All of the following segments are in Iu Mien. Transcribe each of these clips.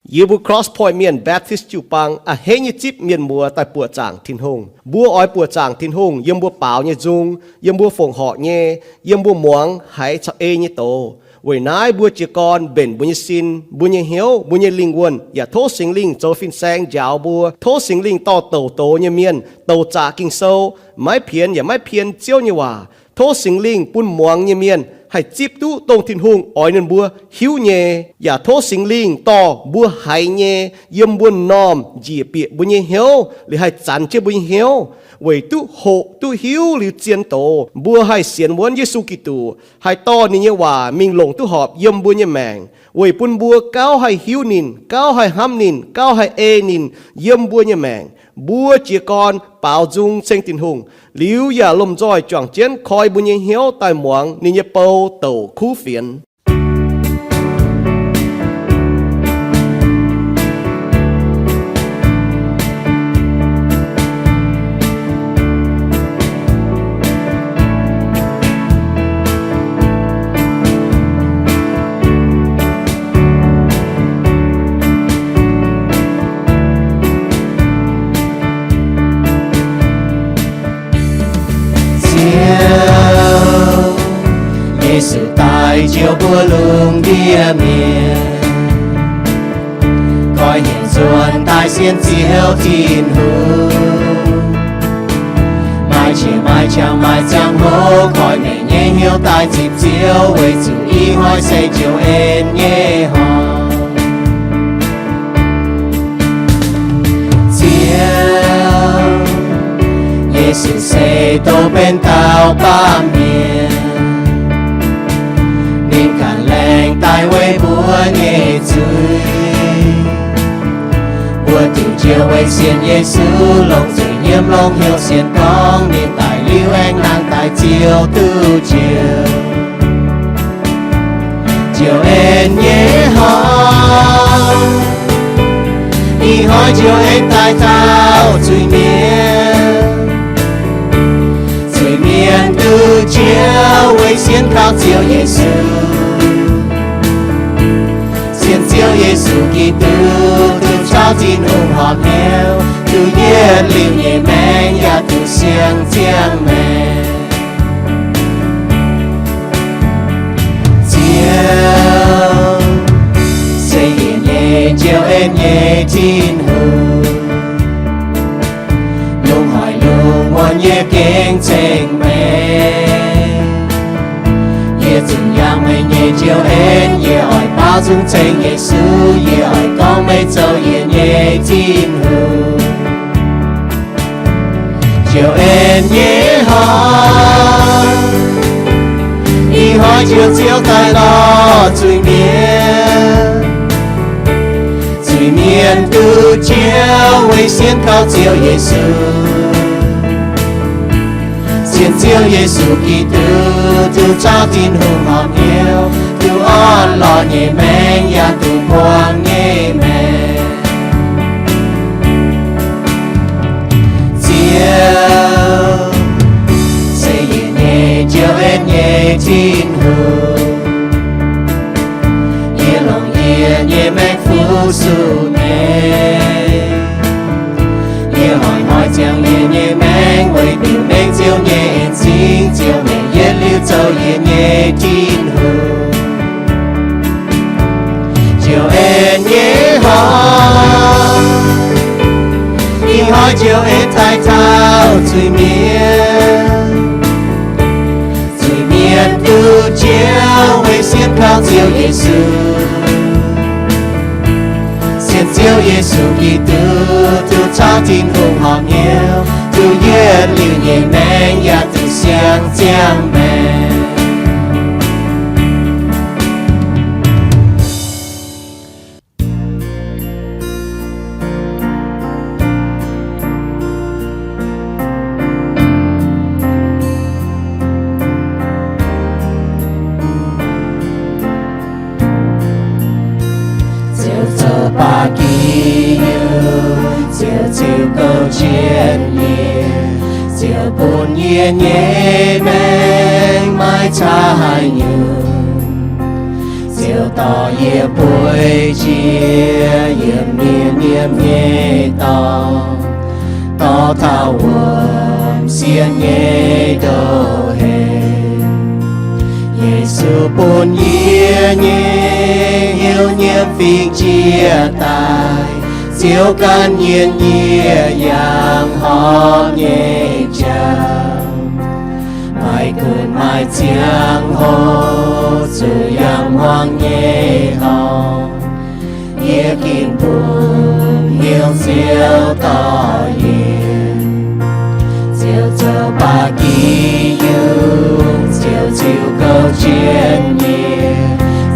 Yie mbuo Cross Point Mienh Baptist jiu-baang a'hneiv nyei zipv mienh muoz daaih buoqc zaangc Tin-Hungh. Mbuo oix buoqc zaangc Tin-Hungh yiem mbuo baaux nyei nzung, yiem mbuo fongc horc nyei, yiem mbuo muangx haiz caux ei nyei doz. Weic naaiv mbuo jiez gorn mbenc mbuo nyei sin, mbuo nyei hnyouv, mbuo nyei lingh wuonh, yaac tov Singx Lingh zoux fin-saeng njaaux mbuo. Tov Singx Lingh dorh douc doz nyei mienh, douc zaqc Ging-Sou, maiv pienx yaac maiv pien Ziouv nyei waac. Tov Singx Lingh bun muangx nyei mienh haih zipv duqv dongh Tin-Hungh oix ninh mbuo hiuv nyei, yaac tov Singx Lingh dorh mbuo haiz nyei yiem mbuo m'normh njiec bieqc mbuo nyei hnyouv, liuz haih zanx jienv mbuo nyei hnyouv, weic duqv hoqc duqv hiuv liuz zien doz, mbuo haih sienx wuonv Yesu Giduc, haih dorh ninh nyei waac mingh longc duqv horpc yiem mbuo nyei maengc, weic bun mbuo gauh haih hiuv ninh, gauh haih hnamv ninh, gauh haih ei ninh yiem mbuo nyei maengc. Mbuo jiez gorn baaux nzung ceng Tin-Hungh, liuz yaac lomh nzoih juangc jienv koi mbuo nyei hnyouv daaih muangx ninh nyei bou douc kuv fienx. Ziouv, Yesu daaih njoux mbuo lungh ndiev mienh, goiv hnyouv nzuonx daaih sienx Ziouv Tin-Hungh. Maaih qiex maaih qangx maaih ziangh hoc koi meih nyei hnyouv daaih zipv Ziouv, weic zuqc ih hnoi se Ziouv en nyei hnoi. Ziouv, Yesu se douz benx dauh baamh mienh, ninh ganh laengz daaih weic mbuo nyei zuiz. Mbuo duqv njoux weic sienx Yesu longc zuiz-nyiemv longc hnyouv sienx gorngv ninh daic liuz aengx nangh daaih ziouc duqv njoux. Ziouv en nyei hnoi, ih hnoi Ziouv en daaih taux zuiz-mienh. Zuiz-mienh duqv njoux weic sienx kaux Ziouv Yesu. Sienx Ziouv Yesu Giduc, duqv caux Tin-Hungh horpc hnyouv, duqv yietc liuz nyei maengc yaac duqv siang-ziangh maengc. Ziouv, se yie nyei Ziouv, en nyei Tin-Hungh. Lungh haic lungh muonz yie gengh ceng meih. Yie zunc yangh meih nyei njoux en, yie oix baaux nzung ceng Yesu. Yie oix gorngv meih zoux yie nyei Tin-Hungh. Ziouv en nyei hnoi, ih hnoi Ziouv, Ziouv daaih lorz zuiz-mienh. Zuiz-mienh duqv njoux weic sienx kaux Ziouv Yesu. Sienx Ziouv Yesu Giduc, duqv caux Tin-Hungh horpc hnyouv, duqv orn-lorqc nyei maengc yaac duqv buangh nyei maengc. Ziouv, se yie nyei Ziouv, en nyei Tin-Hungh. Yie longc yie nyei maengc fu-sux meih. Yie hnoi-hnoi ziangh yie nyei maengc weic diuc mengh Ziouv nyei en-zingh. Ziouv, meih yietc liuz zoux yie nyei Tin-Hungh. Ziouv en nyei hnoi, ih hnoi Ziouv en daaih taux zuiz-mienh. Zuiz-mienh duqv njoux weic sienx kaux Ziouv Yesu. Sienx Ziouv Yesu Giduc, duqv caux Tin-Hungh horpc hnyouv, duqv yietc liuz nyei maengc yaac duqv siang-ziangh maengc. Ziouv zoux ba'gi yungh, Ziouv ziux gouv jienv yie, Ziouv bun yie nyei maengc maiv cai nyungc. Ziouv dorh yie bueix jiex yiem mienh nyiemc nyei dorngx, dorh taux wuom sienx nyei ndoh heix. Yesu bun yie nyei hnyouv nyiemc fingx jiex daaih, Ziouv gan yie, yie yangh horpc nyei jauv. Maaih gunv maaih ziangh hoc zuqc yangh hmuangx nyei horngh, yie ginv bun hnyouv Ziouv dorh yie. Ziouv zoux ba'gi yungh, Ziouv ziux gouv jienv yie,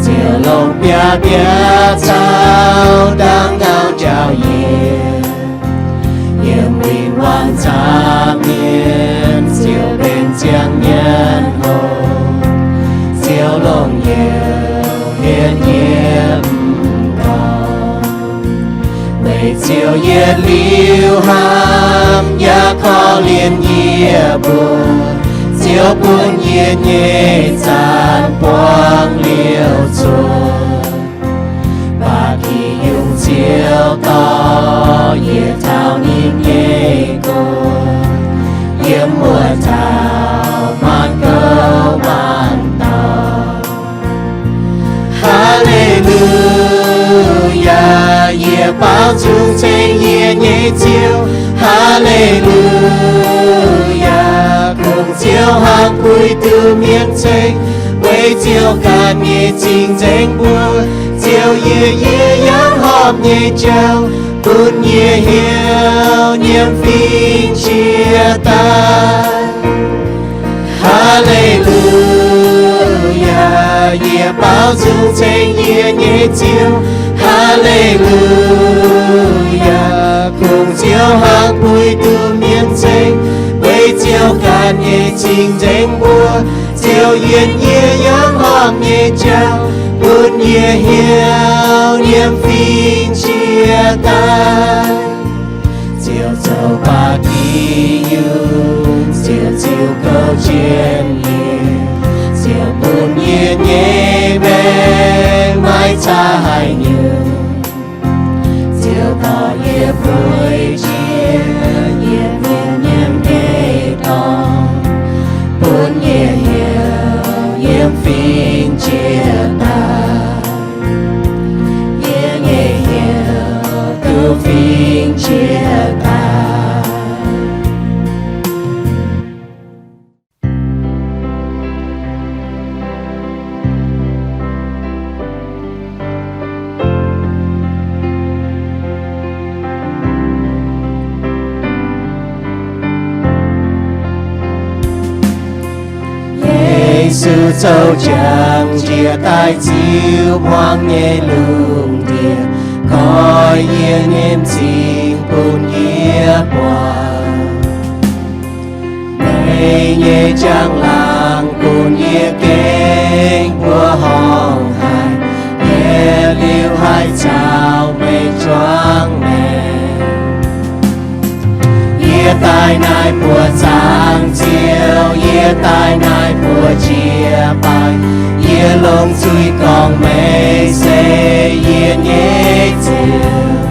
Ziouv longc biaav-biaav caux dangh gauh njaaux yie. Yiem win-wangv nza'hmien Ziouv benx ziangh nyanc hlo, Ziouv longc youh hietv yie mv dorngc. Weic Ziouv yietc liuz hnamv yaac korv-lienh yie mbuo, Ziouv bun yie nyei zanc buangv liouc cuotv. Ba'gi yungh Ziouv dorh yie taux ninh nyei guoqv, yiem wuov taux maanc gouv maanc dauh. Haa^le^lu^yaa, yie baaux nzung ceng yie nyei Ziouv. Haa^le^lu^yaa, kungx Ziouv hnangv puix duqv mienh ceng, weic Ziouv ganh nyei cing-nzengc mbuo. Ziouv, yie, yie yangh horpc nyei jauv, bun yie hnyouv nyiemc fingx jiex daaih. Haa^le^lu^yaa, yie baaux nzung ceng yie nyei Ziouv. Haa^le^lu^yaa, kungx Ziouv hnangv puix duqv mienh ceng, weic Ziouv ganh nyei cing-nzengc mbuo. Ziouv, yie, yie yangh horpc nyei jauv, bun yie hnyouv nyiemc fingx jiex daaih. Ziouv zoux ba'gi yungh, Ziouv ziux gouv jienv yie, Ziouv bun yie nyei maengc maiv caa haaix nyungc. Ziouv dorh yie bueix jiex yiem mienh nyiemc nyei dorngx, bun yie hnyouv nyiemc fingx jiex daaih. Yie nyei hnyouv duqv fingx jiex daaih. Yesu zoux jangx njiec daaih ziux hmuangx nyei lungh ndiev, koi yie nyei m'zing bun yie buatc. Meih nyei njang-laangc bun yie gengh mbuo horngh haic, yie liuz haih caux meih juangc maengc. Yie daaih naaiv buoz-zaangc Ziouv, yie daaih naaiv buoz-jiex baaih, yie longc zuiz gorngv meih se yie nyei Ziouv.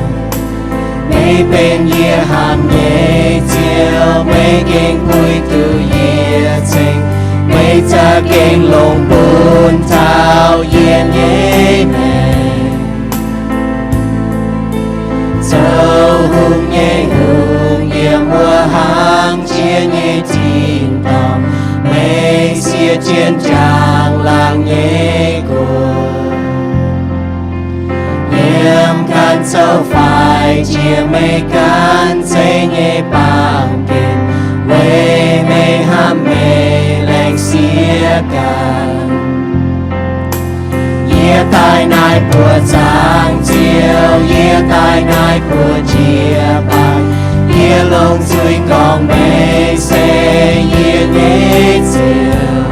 Meih benx yie hnamv nyei Ziouv, meih gengh puix duqv yie ceng, meih za'gengh longc bun taux yie nyei maengc. Zoux hungh nyei hungh, yiem wuov hlang jiex nyei tin-dorngh, meih siev jienv njang-laangc nyei guoqv. Yiem ganh zoux faix jiex meih ganh zeiv nyei baamh gen, weic meih hnamv meih laengz siev ganh. Yie daaih naaiv buoz-zaangc Ziouv, yie daaih naaiv buoz-jiex baaih, yie longc zuiz gorngv meih se yie nyei Ziouv.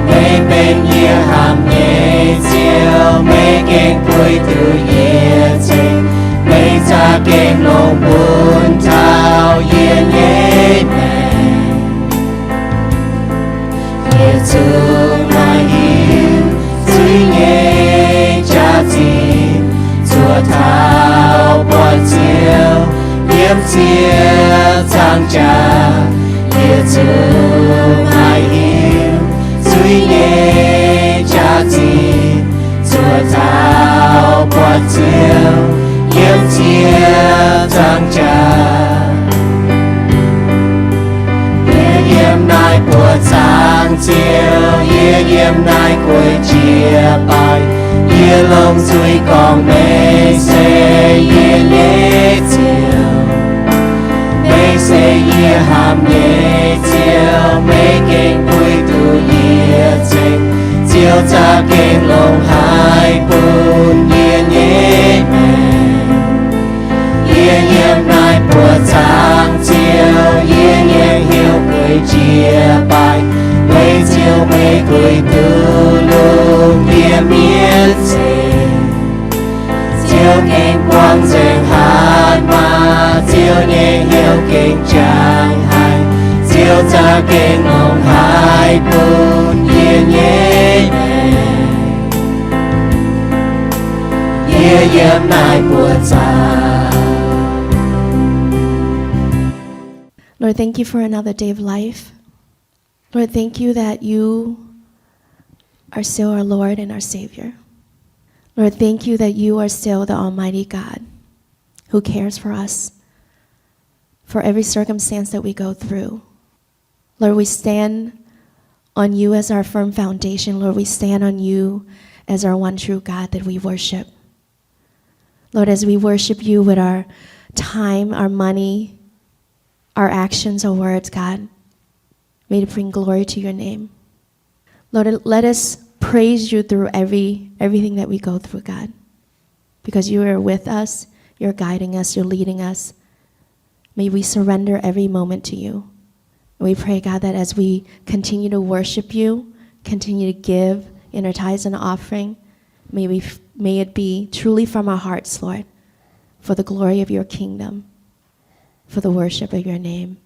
Meih benx yie hnamv nyei Ziouv, meih gengh puix duqv yie ceng, meih za'gengh longc bun taux yie nyei maengc. Yie zungv maiv hiuv zuiz nyei Yiem ziex zaangc jaax, yie zuqc maiv hiuv zuiz nyei jaax-zinh, zuov taux buatc Ziouv yiem ziex zaangc jaax. Yie yiem naaiv buoqc zaangc Ziouv, yie yiem naaiv guei jiex baaix, yie longc zuiz gorngv meih se yie nyei Ziouv. Meih se yie hnamv nyei Ziouv, meih gengh puix duqv yie ceng. Ziouv za'gengh longc haaix bun yie nyei maengc. Yie yiem naaiv buoqc zaangc Ziouv, yie nyei hnyouv guei jiex baaix, weic Ziouv meih guei duqv longc yie mienv ceng. Ziouv gengh buangh nzengc hatc maaz, Ziouv nyei hnyouv gengh jangx haic, Ziouv za'gengh longc haaix bun yie nyei maengc. Yie yiem naaiv buoqc zaangc. Lord, thank you for another day of life. Lord, thank you that you are still our Lord and our Savior. Lord, thank you that you are still the Almighty God who cares for us, for every circumstance that we go through. Lord, we stand on you as our firm foundation. Lord, we stand on you as our one true God that we worship. Lord, as we worship you with our time, our money, our actions, our words, God, may it bring glory to your name. Lord, let us praise you through every, everything that we go through, God, because you are with us, you're guiding us, you're leading us. May we surrender every moment to you. And we pray, God, that as we continue to worship you, continue to give in our tithes and offering, may we, may it be truly from our hearts, Lord, for the glory of your kingdom, for the worship of your name.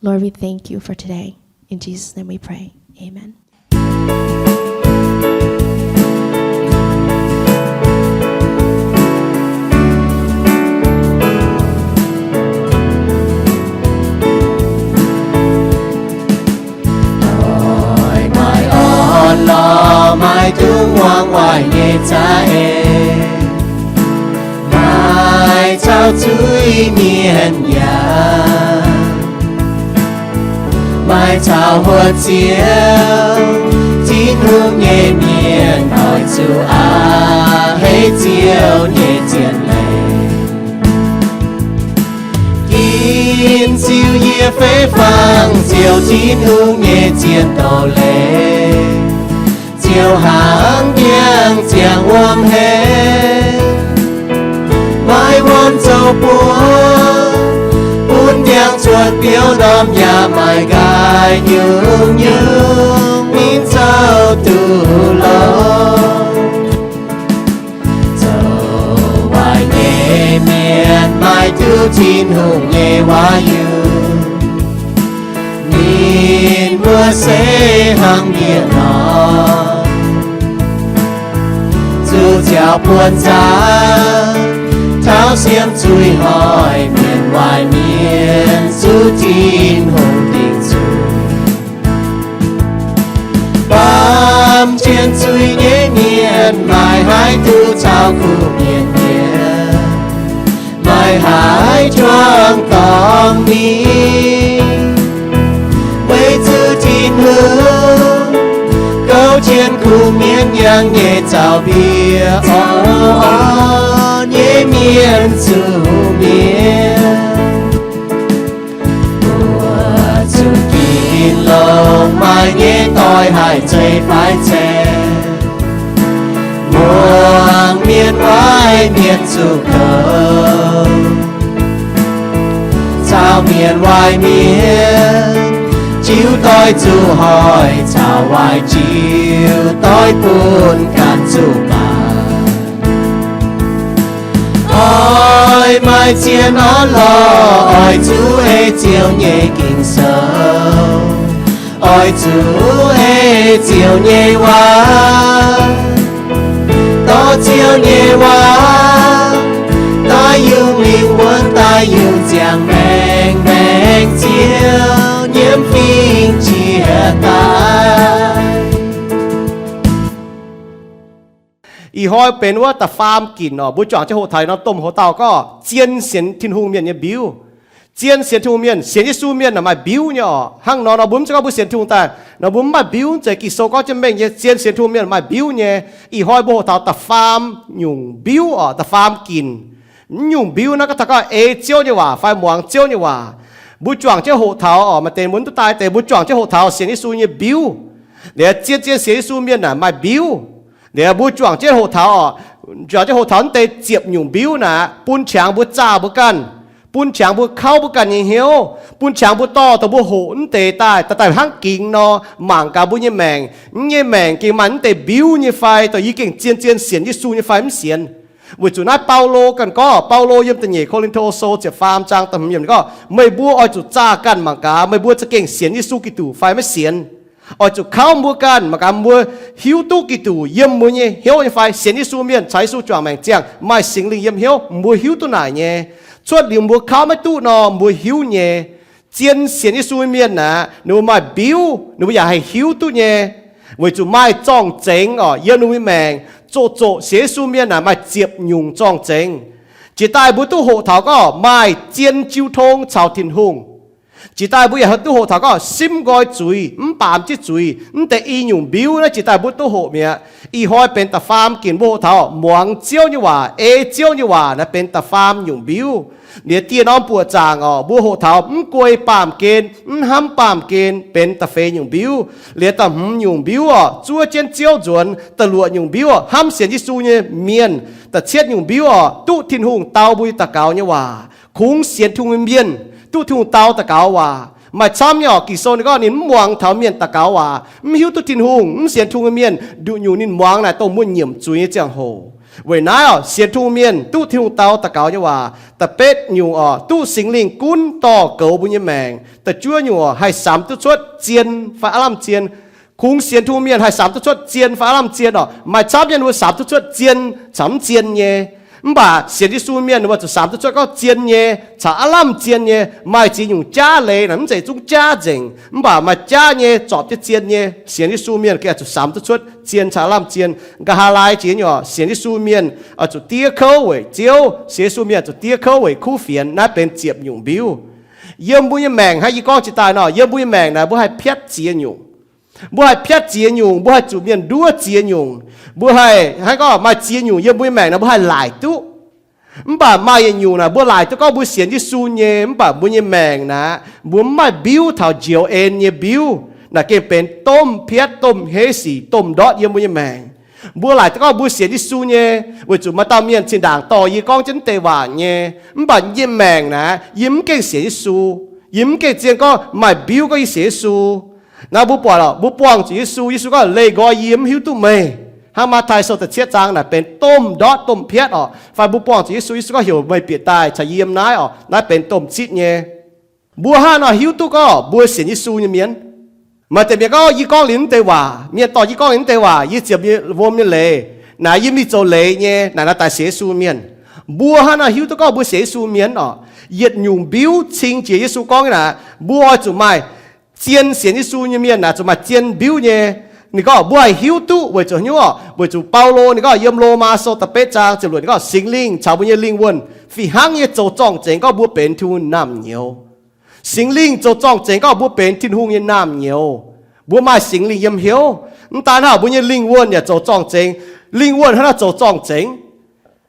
Lord, we thank you for today. In Jesus' name we pray. Amen. Doix maaih orn-lorqc, maaih dungx muangx waaic nyei za'eix, maaih caux zuiz-mienh yaac maaih caux huotv Ziouv, Tin-Hungh nyei mienh oix zuqc a'hneiv Ziouv nyei zien leiz. Ginv ziux yie fei fangx Ziouv Tin-Hungh nyei zien doz-leiz. Ziouv hnangv ndiangx ziangh wuom hei, maaih wuom zoux buonc, bun ndiangx cuotv biouv ndorm yaac maaih nqaai nyungc-nyungc ninh zoux duqv longx. Zoux waaic nyei mienh maaih diuc Tin-Hungh nyei waac-yiuc, ninh mbuo se hnangv mienh nor, zuqc nziaaux buonc nzangc, taux siemv zuiz-hoic, mienh waaic mienh zuqc Tin-Hungh dingc zuiz. Baamh jienv zuiz nyei mienh maaih haaix duqv caux kuv mienh mienh? Maaih haaix juangc dorngx mingh? Weic zuqc Tin-Hungh gouv jienv kuv mienh yangh nyei zaux mbiec, orn-orn nyei mienh zuqc mienh. Buoqc zuqc ginc longx maaih nyei doic haih zeiz faix ceng, muangx mienh waaic mienh zuqc kouv, caux mienh waaic mienh jiu doic zuqc hoic, caux waaic jiu doic bun ganh zuqc baac. Oix maaih zien orn-lorqc, oix zuqc ei Ziouv nyei Ging-Sou, oix zuqc ei Ziouv nyei waac. Dorh Ziouv nyei waac daaih yungz lingh wuonx, daaih yungz ziangh Ih hnoi benx wuov da'faam ginc oc. Mbuo juangc jienv hoqc taux norm domh hoc-dauh gorngv zien sienx Tin-Hungh mienh nyei mbiuv. Zien sienx Tin-Hungh mienh, sienx Yesu mienh naaic maaih mbiuv nyei oc. Hnangv nor nor mbuo mv zeiz gorngv mbuo sienx Tin-Hungh daaih nor mbuo mv maaih mbiuv. Zeiz Ging-Sou gorngv jienv mengh nyei, zien sienx Tin-Hungh mienh maaih mbiuv nyei. Ih hnoi mbuo hoqc taux da'faam nyungc mbiuv oc, da'faam ginc. Mv nyungc mbiuv naaiv gorngv taux gorngv ei Ziouv nyei waac fai muangx Ziouv nyei waac. Mbuo juangc jienv hoqc taux oc, maaih deix mbuo mv duqv daaih deix, mbuo juangc jienv hoqc taux sienx Yesu nyei mbiuv. Liuz zien zien sienx Yesu mienh naaic maaih mbiuv. Liuz mbuo juangc jienv hoqc taux oc, juangc jienv hoqc taux mv deix ziepc nyungc mbiuv naaic bun qangx mbuo zaah mbuo ganh, bun qangx mbuo kauv mbuo ganh nyei hnyouv, bun qangx mbuo dorh dongh mbuo hoqc mv deix daaih, daaih daaih hnangv gingx nor, mangc gaax mbuo nyei maengc, mv nyei maengc gengh maaih mv deix mbiuv nyei fai, dongh yie gengh zien zien sienx Yesu nyei fai mv sienx. Weic zuqc naaiv Baulo ganh gorngv, Baulo yiem da'nyeic Ko^lin^to Sou ziepc faam zaang da'hmz yiemc gorngv, meih mbuo oix zuqc zaah ganh mangc gaax meih mbuo za'gengh sienx Yesu Giduc fai maiv sienx. Oix zuqc kauv mbuo ganh mangc gaax mbuo hiuv duqv Giduc yiem mbuo nyei hnyouv nyei fai. Sienx Yesu mienh caux Yesu juangc maengc ziangh maaih Singx Lingh yiem hnyouv, mbuo hiuv duqv naaic nyei. Cuotv liuz mbuo kauv maiv duqv nor mbuo hiuv nyei. Zien sienx Yesu mienh aeqv, ninh mbuo maaih mbiuv, ninh mbuo yaac haih hiuv duqv nyei. Weic zuqc maaih zorng-zengx oc yiem ninh mbuo nyei maengc. Zoqc zoqc sienx Yesu mienh aeqv, maaih ziepc nyungc zorng-zengx. Jiex daaih mbuo duqv hoqc taux gorngv maaih zien jiu tong caux Tin-Hungh. Jiex daaih mbuo yaac duqv hoqc taux gorngv simv nqoi zuiz, mv baamz jienv zuiz. Mv deix i nyungc mbiuv naaiv jiex daaih mbuo duqv hoqc mi'aqv. Ih hnoi benx da'faam ginc mbuo hoqc taux muangx Ziouv nyei waac, ei Ziouv nyei waac naaiv benx da'faam nyungc mbiuv. Liuz dieh norm buoqc zaangc oc, mbuo hoqc taux mv guei baamh gen, mv hnamv baamh gen benx da'feix nyungc mbiuv. Liuz da'hmz nyungc mbiuv oc, zuov jienv Ziouv nzuonx. Da'luoqc nyungc mbiuv oc, hnamv sienx Yesu nyei mienh. Da'cietv nyungc mbiuv oc, duqv Tin-Hungh dau mbuo nyei daux gaux nyei waac, kungx sienx Tin-Hungh nyei mienh duqv Tin-Hungh dau daux gaux waac. Maaih camv nyei oc, Ging-Sou ninh gorngv ninh mv muangx taux mienh daux gaux waac. Mv hiuv duqv Tin-Hungh, mv sienx Tin-Hungh nyei mienh nduqc nyungc ninh muangx naaic dongh muonh nyiemc zuiz nyei ziangh hoc. Weic naaiv oc, sienx Tin-Hungh mienh duqv Tin-Hungh dau daux gaux nyei waac. Da'betv nyungc oc, duqv Singx Lingh gunv dorh goux mbuo nyei maengc. Da'juov nyungc oc, haih samx duqv cuotv zien fai aav lamh zien. Kungx sienx Tin-Hungh mienh haih samx duqv cuotv zien fai aav lamh zien oc. Maaih camv mienh mbuo samx duqv cuotv zien caux mv zien nyei. Mv baac sienx Yesu mienh ninh mbuo zuqc samx duqv cuotv gorngv zien nyei caux aav lamh zien nyei. Maaih ziex nyungc jaav leiz naaic mv zeiz zungv jaav nzengc, mv baac maaih jaav nyei zorpc jienv zien nyei. Sienx Yesu mienh gengh zuqc samx duqv cuotv zien caux aav lamh zien. Nqa'haav laai jiex nyei oc, sienx Yesu mienh oix zuqc diev kouv weic Ziouv. Sienx Yesu mienh zuqc diev kouv weic kuv fienx. Naaiv benx ziepc nyungc mbiuv. Yiem mbuo nyei maengc hnangv yie gorngv jiex daaih nor, yiem mbuo nyei maengc naaic mbuo haih piatv ziex nyungc. Mbuo haih piatv ziex nyungc, mbuo haih zuqc mienh nduov ziex nyungc. Mbuo haih hnangv gorngv maaih ziex nyungc yiem mbuo nyei maengc naaic mbuo haih laaic duqv. Mv baac maaih yietc nyungc naaic mbuo laaic duqv gorngv mbuo sienx Yesu nyei, mv baac mbuo nyei maengc naaic mbuo mv maaih mbiuv taux njoux en nyei mbiuv. Naaic gengh benx domh piatv, domh heiv sic, domh ndortv yiem mbuo nyei maengc. Mbuo laaic duqv gorngv mbuo sienx Yesu nyei, weic zuqc maaih dauh mienh zinh ndaangc dorh yie gorngv jienv deix waac nyei. Mv baac yie nyei maengc naaic yie mv gengh sienx Yesu. Yie mv gengh zien gorngv maaih mbiuv gorngv yie sienx Yesu. Naaiv mbuo buatc lorqc, mbuo buangh zuqc Yesu, Yesu gorngv, leih nqoi yie mv hiuv duqv meih. Hnangv Matv^taai Sou da'cietv zaang naaic benx domh ndortv domh piatv oc. Fai mbuo buangh zuqc Yesu, Yesu gorngv, heuc meih bieqc daaih caux yie yiem naaiv oc. Naaiv benx domh zitv nyei. Mbuo hnangv nor hiuv duqv gorngv mbuo sienx Yesu nyei mienh. Maaih deix mienh gorngv, yie gorngv liuz mv deix waac, mienh dorh yie gorngv liuz mv deix waac, yie ziepc wuom nyei leiz, naaic yie mingh zoux leiz nyei, naaic naaiv daaih sienx Yesu mienh. Mbuo hnangv nor hiuv duqv gorngv mbuo sienx Yesu mienh oc. Yietc nyungc mbiuv cing jiex Yesu gorngv naaic, mbuo oix zuqc maaih zien sienx Yesu nyei mienh naaic zuqc maaih zien mbiuv nyei. Ninh gorngv mbuo haih hiuv duqv weic zuqc haaix nyungc oc? Weic zuqc Baulo ninh gorngv yiem Lomaa Sou da'betv zaang ziepc luoqc ninh gorngv Singx Lingh caux mbuo nyei lingh wuonh fih hnangv nyei zoux zorng-zengx gorngv mbuo benx Tin-Hungh naamh nyouz. Singx Lingh zoux zorng-zengx gorngv mbuo benx Tin-Hungh nyei naamh nyouz. Mbuo maaih Singx Lingh yiem hnyouv, mv daan hnangv mbuo nyei lingh wuonh yaac zoux zorng-zengx. Lingh wuonh hnangv naaiv zoux zorng-zengx.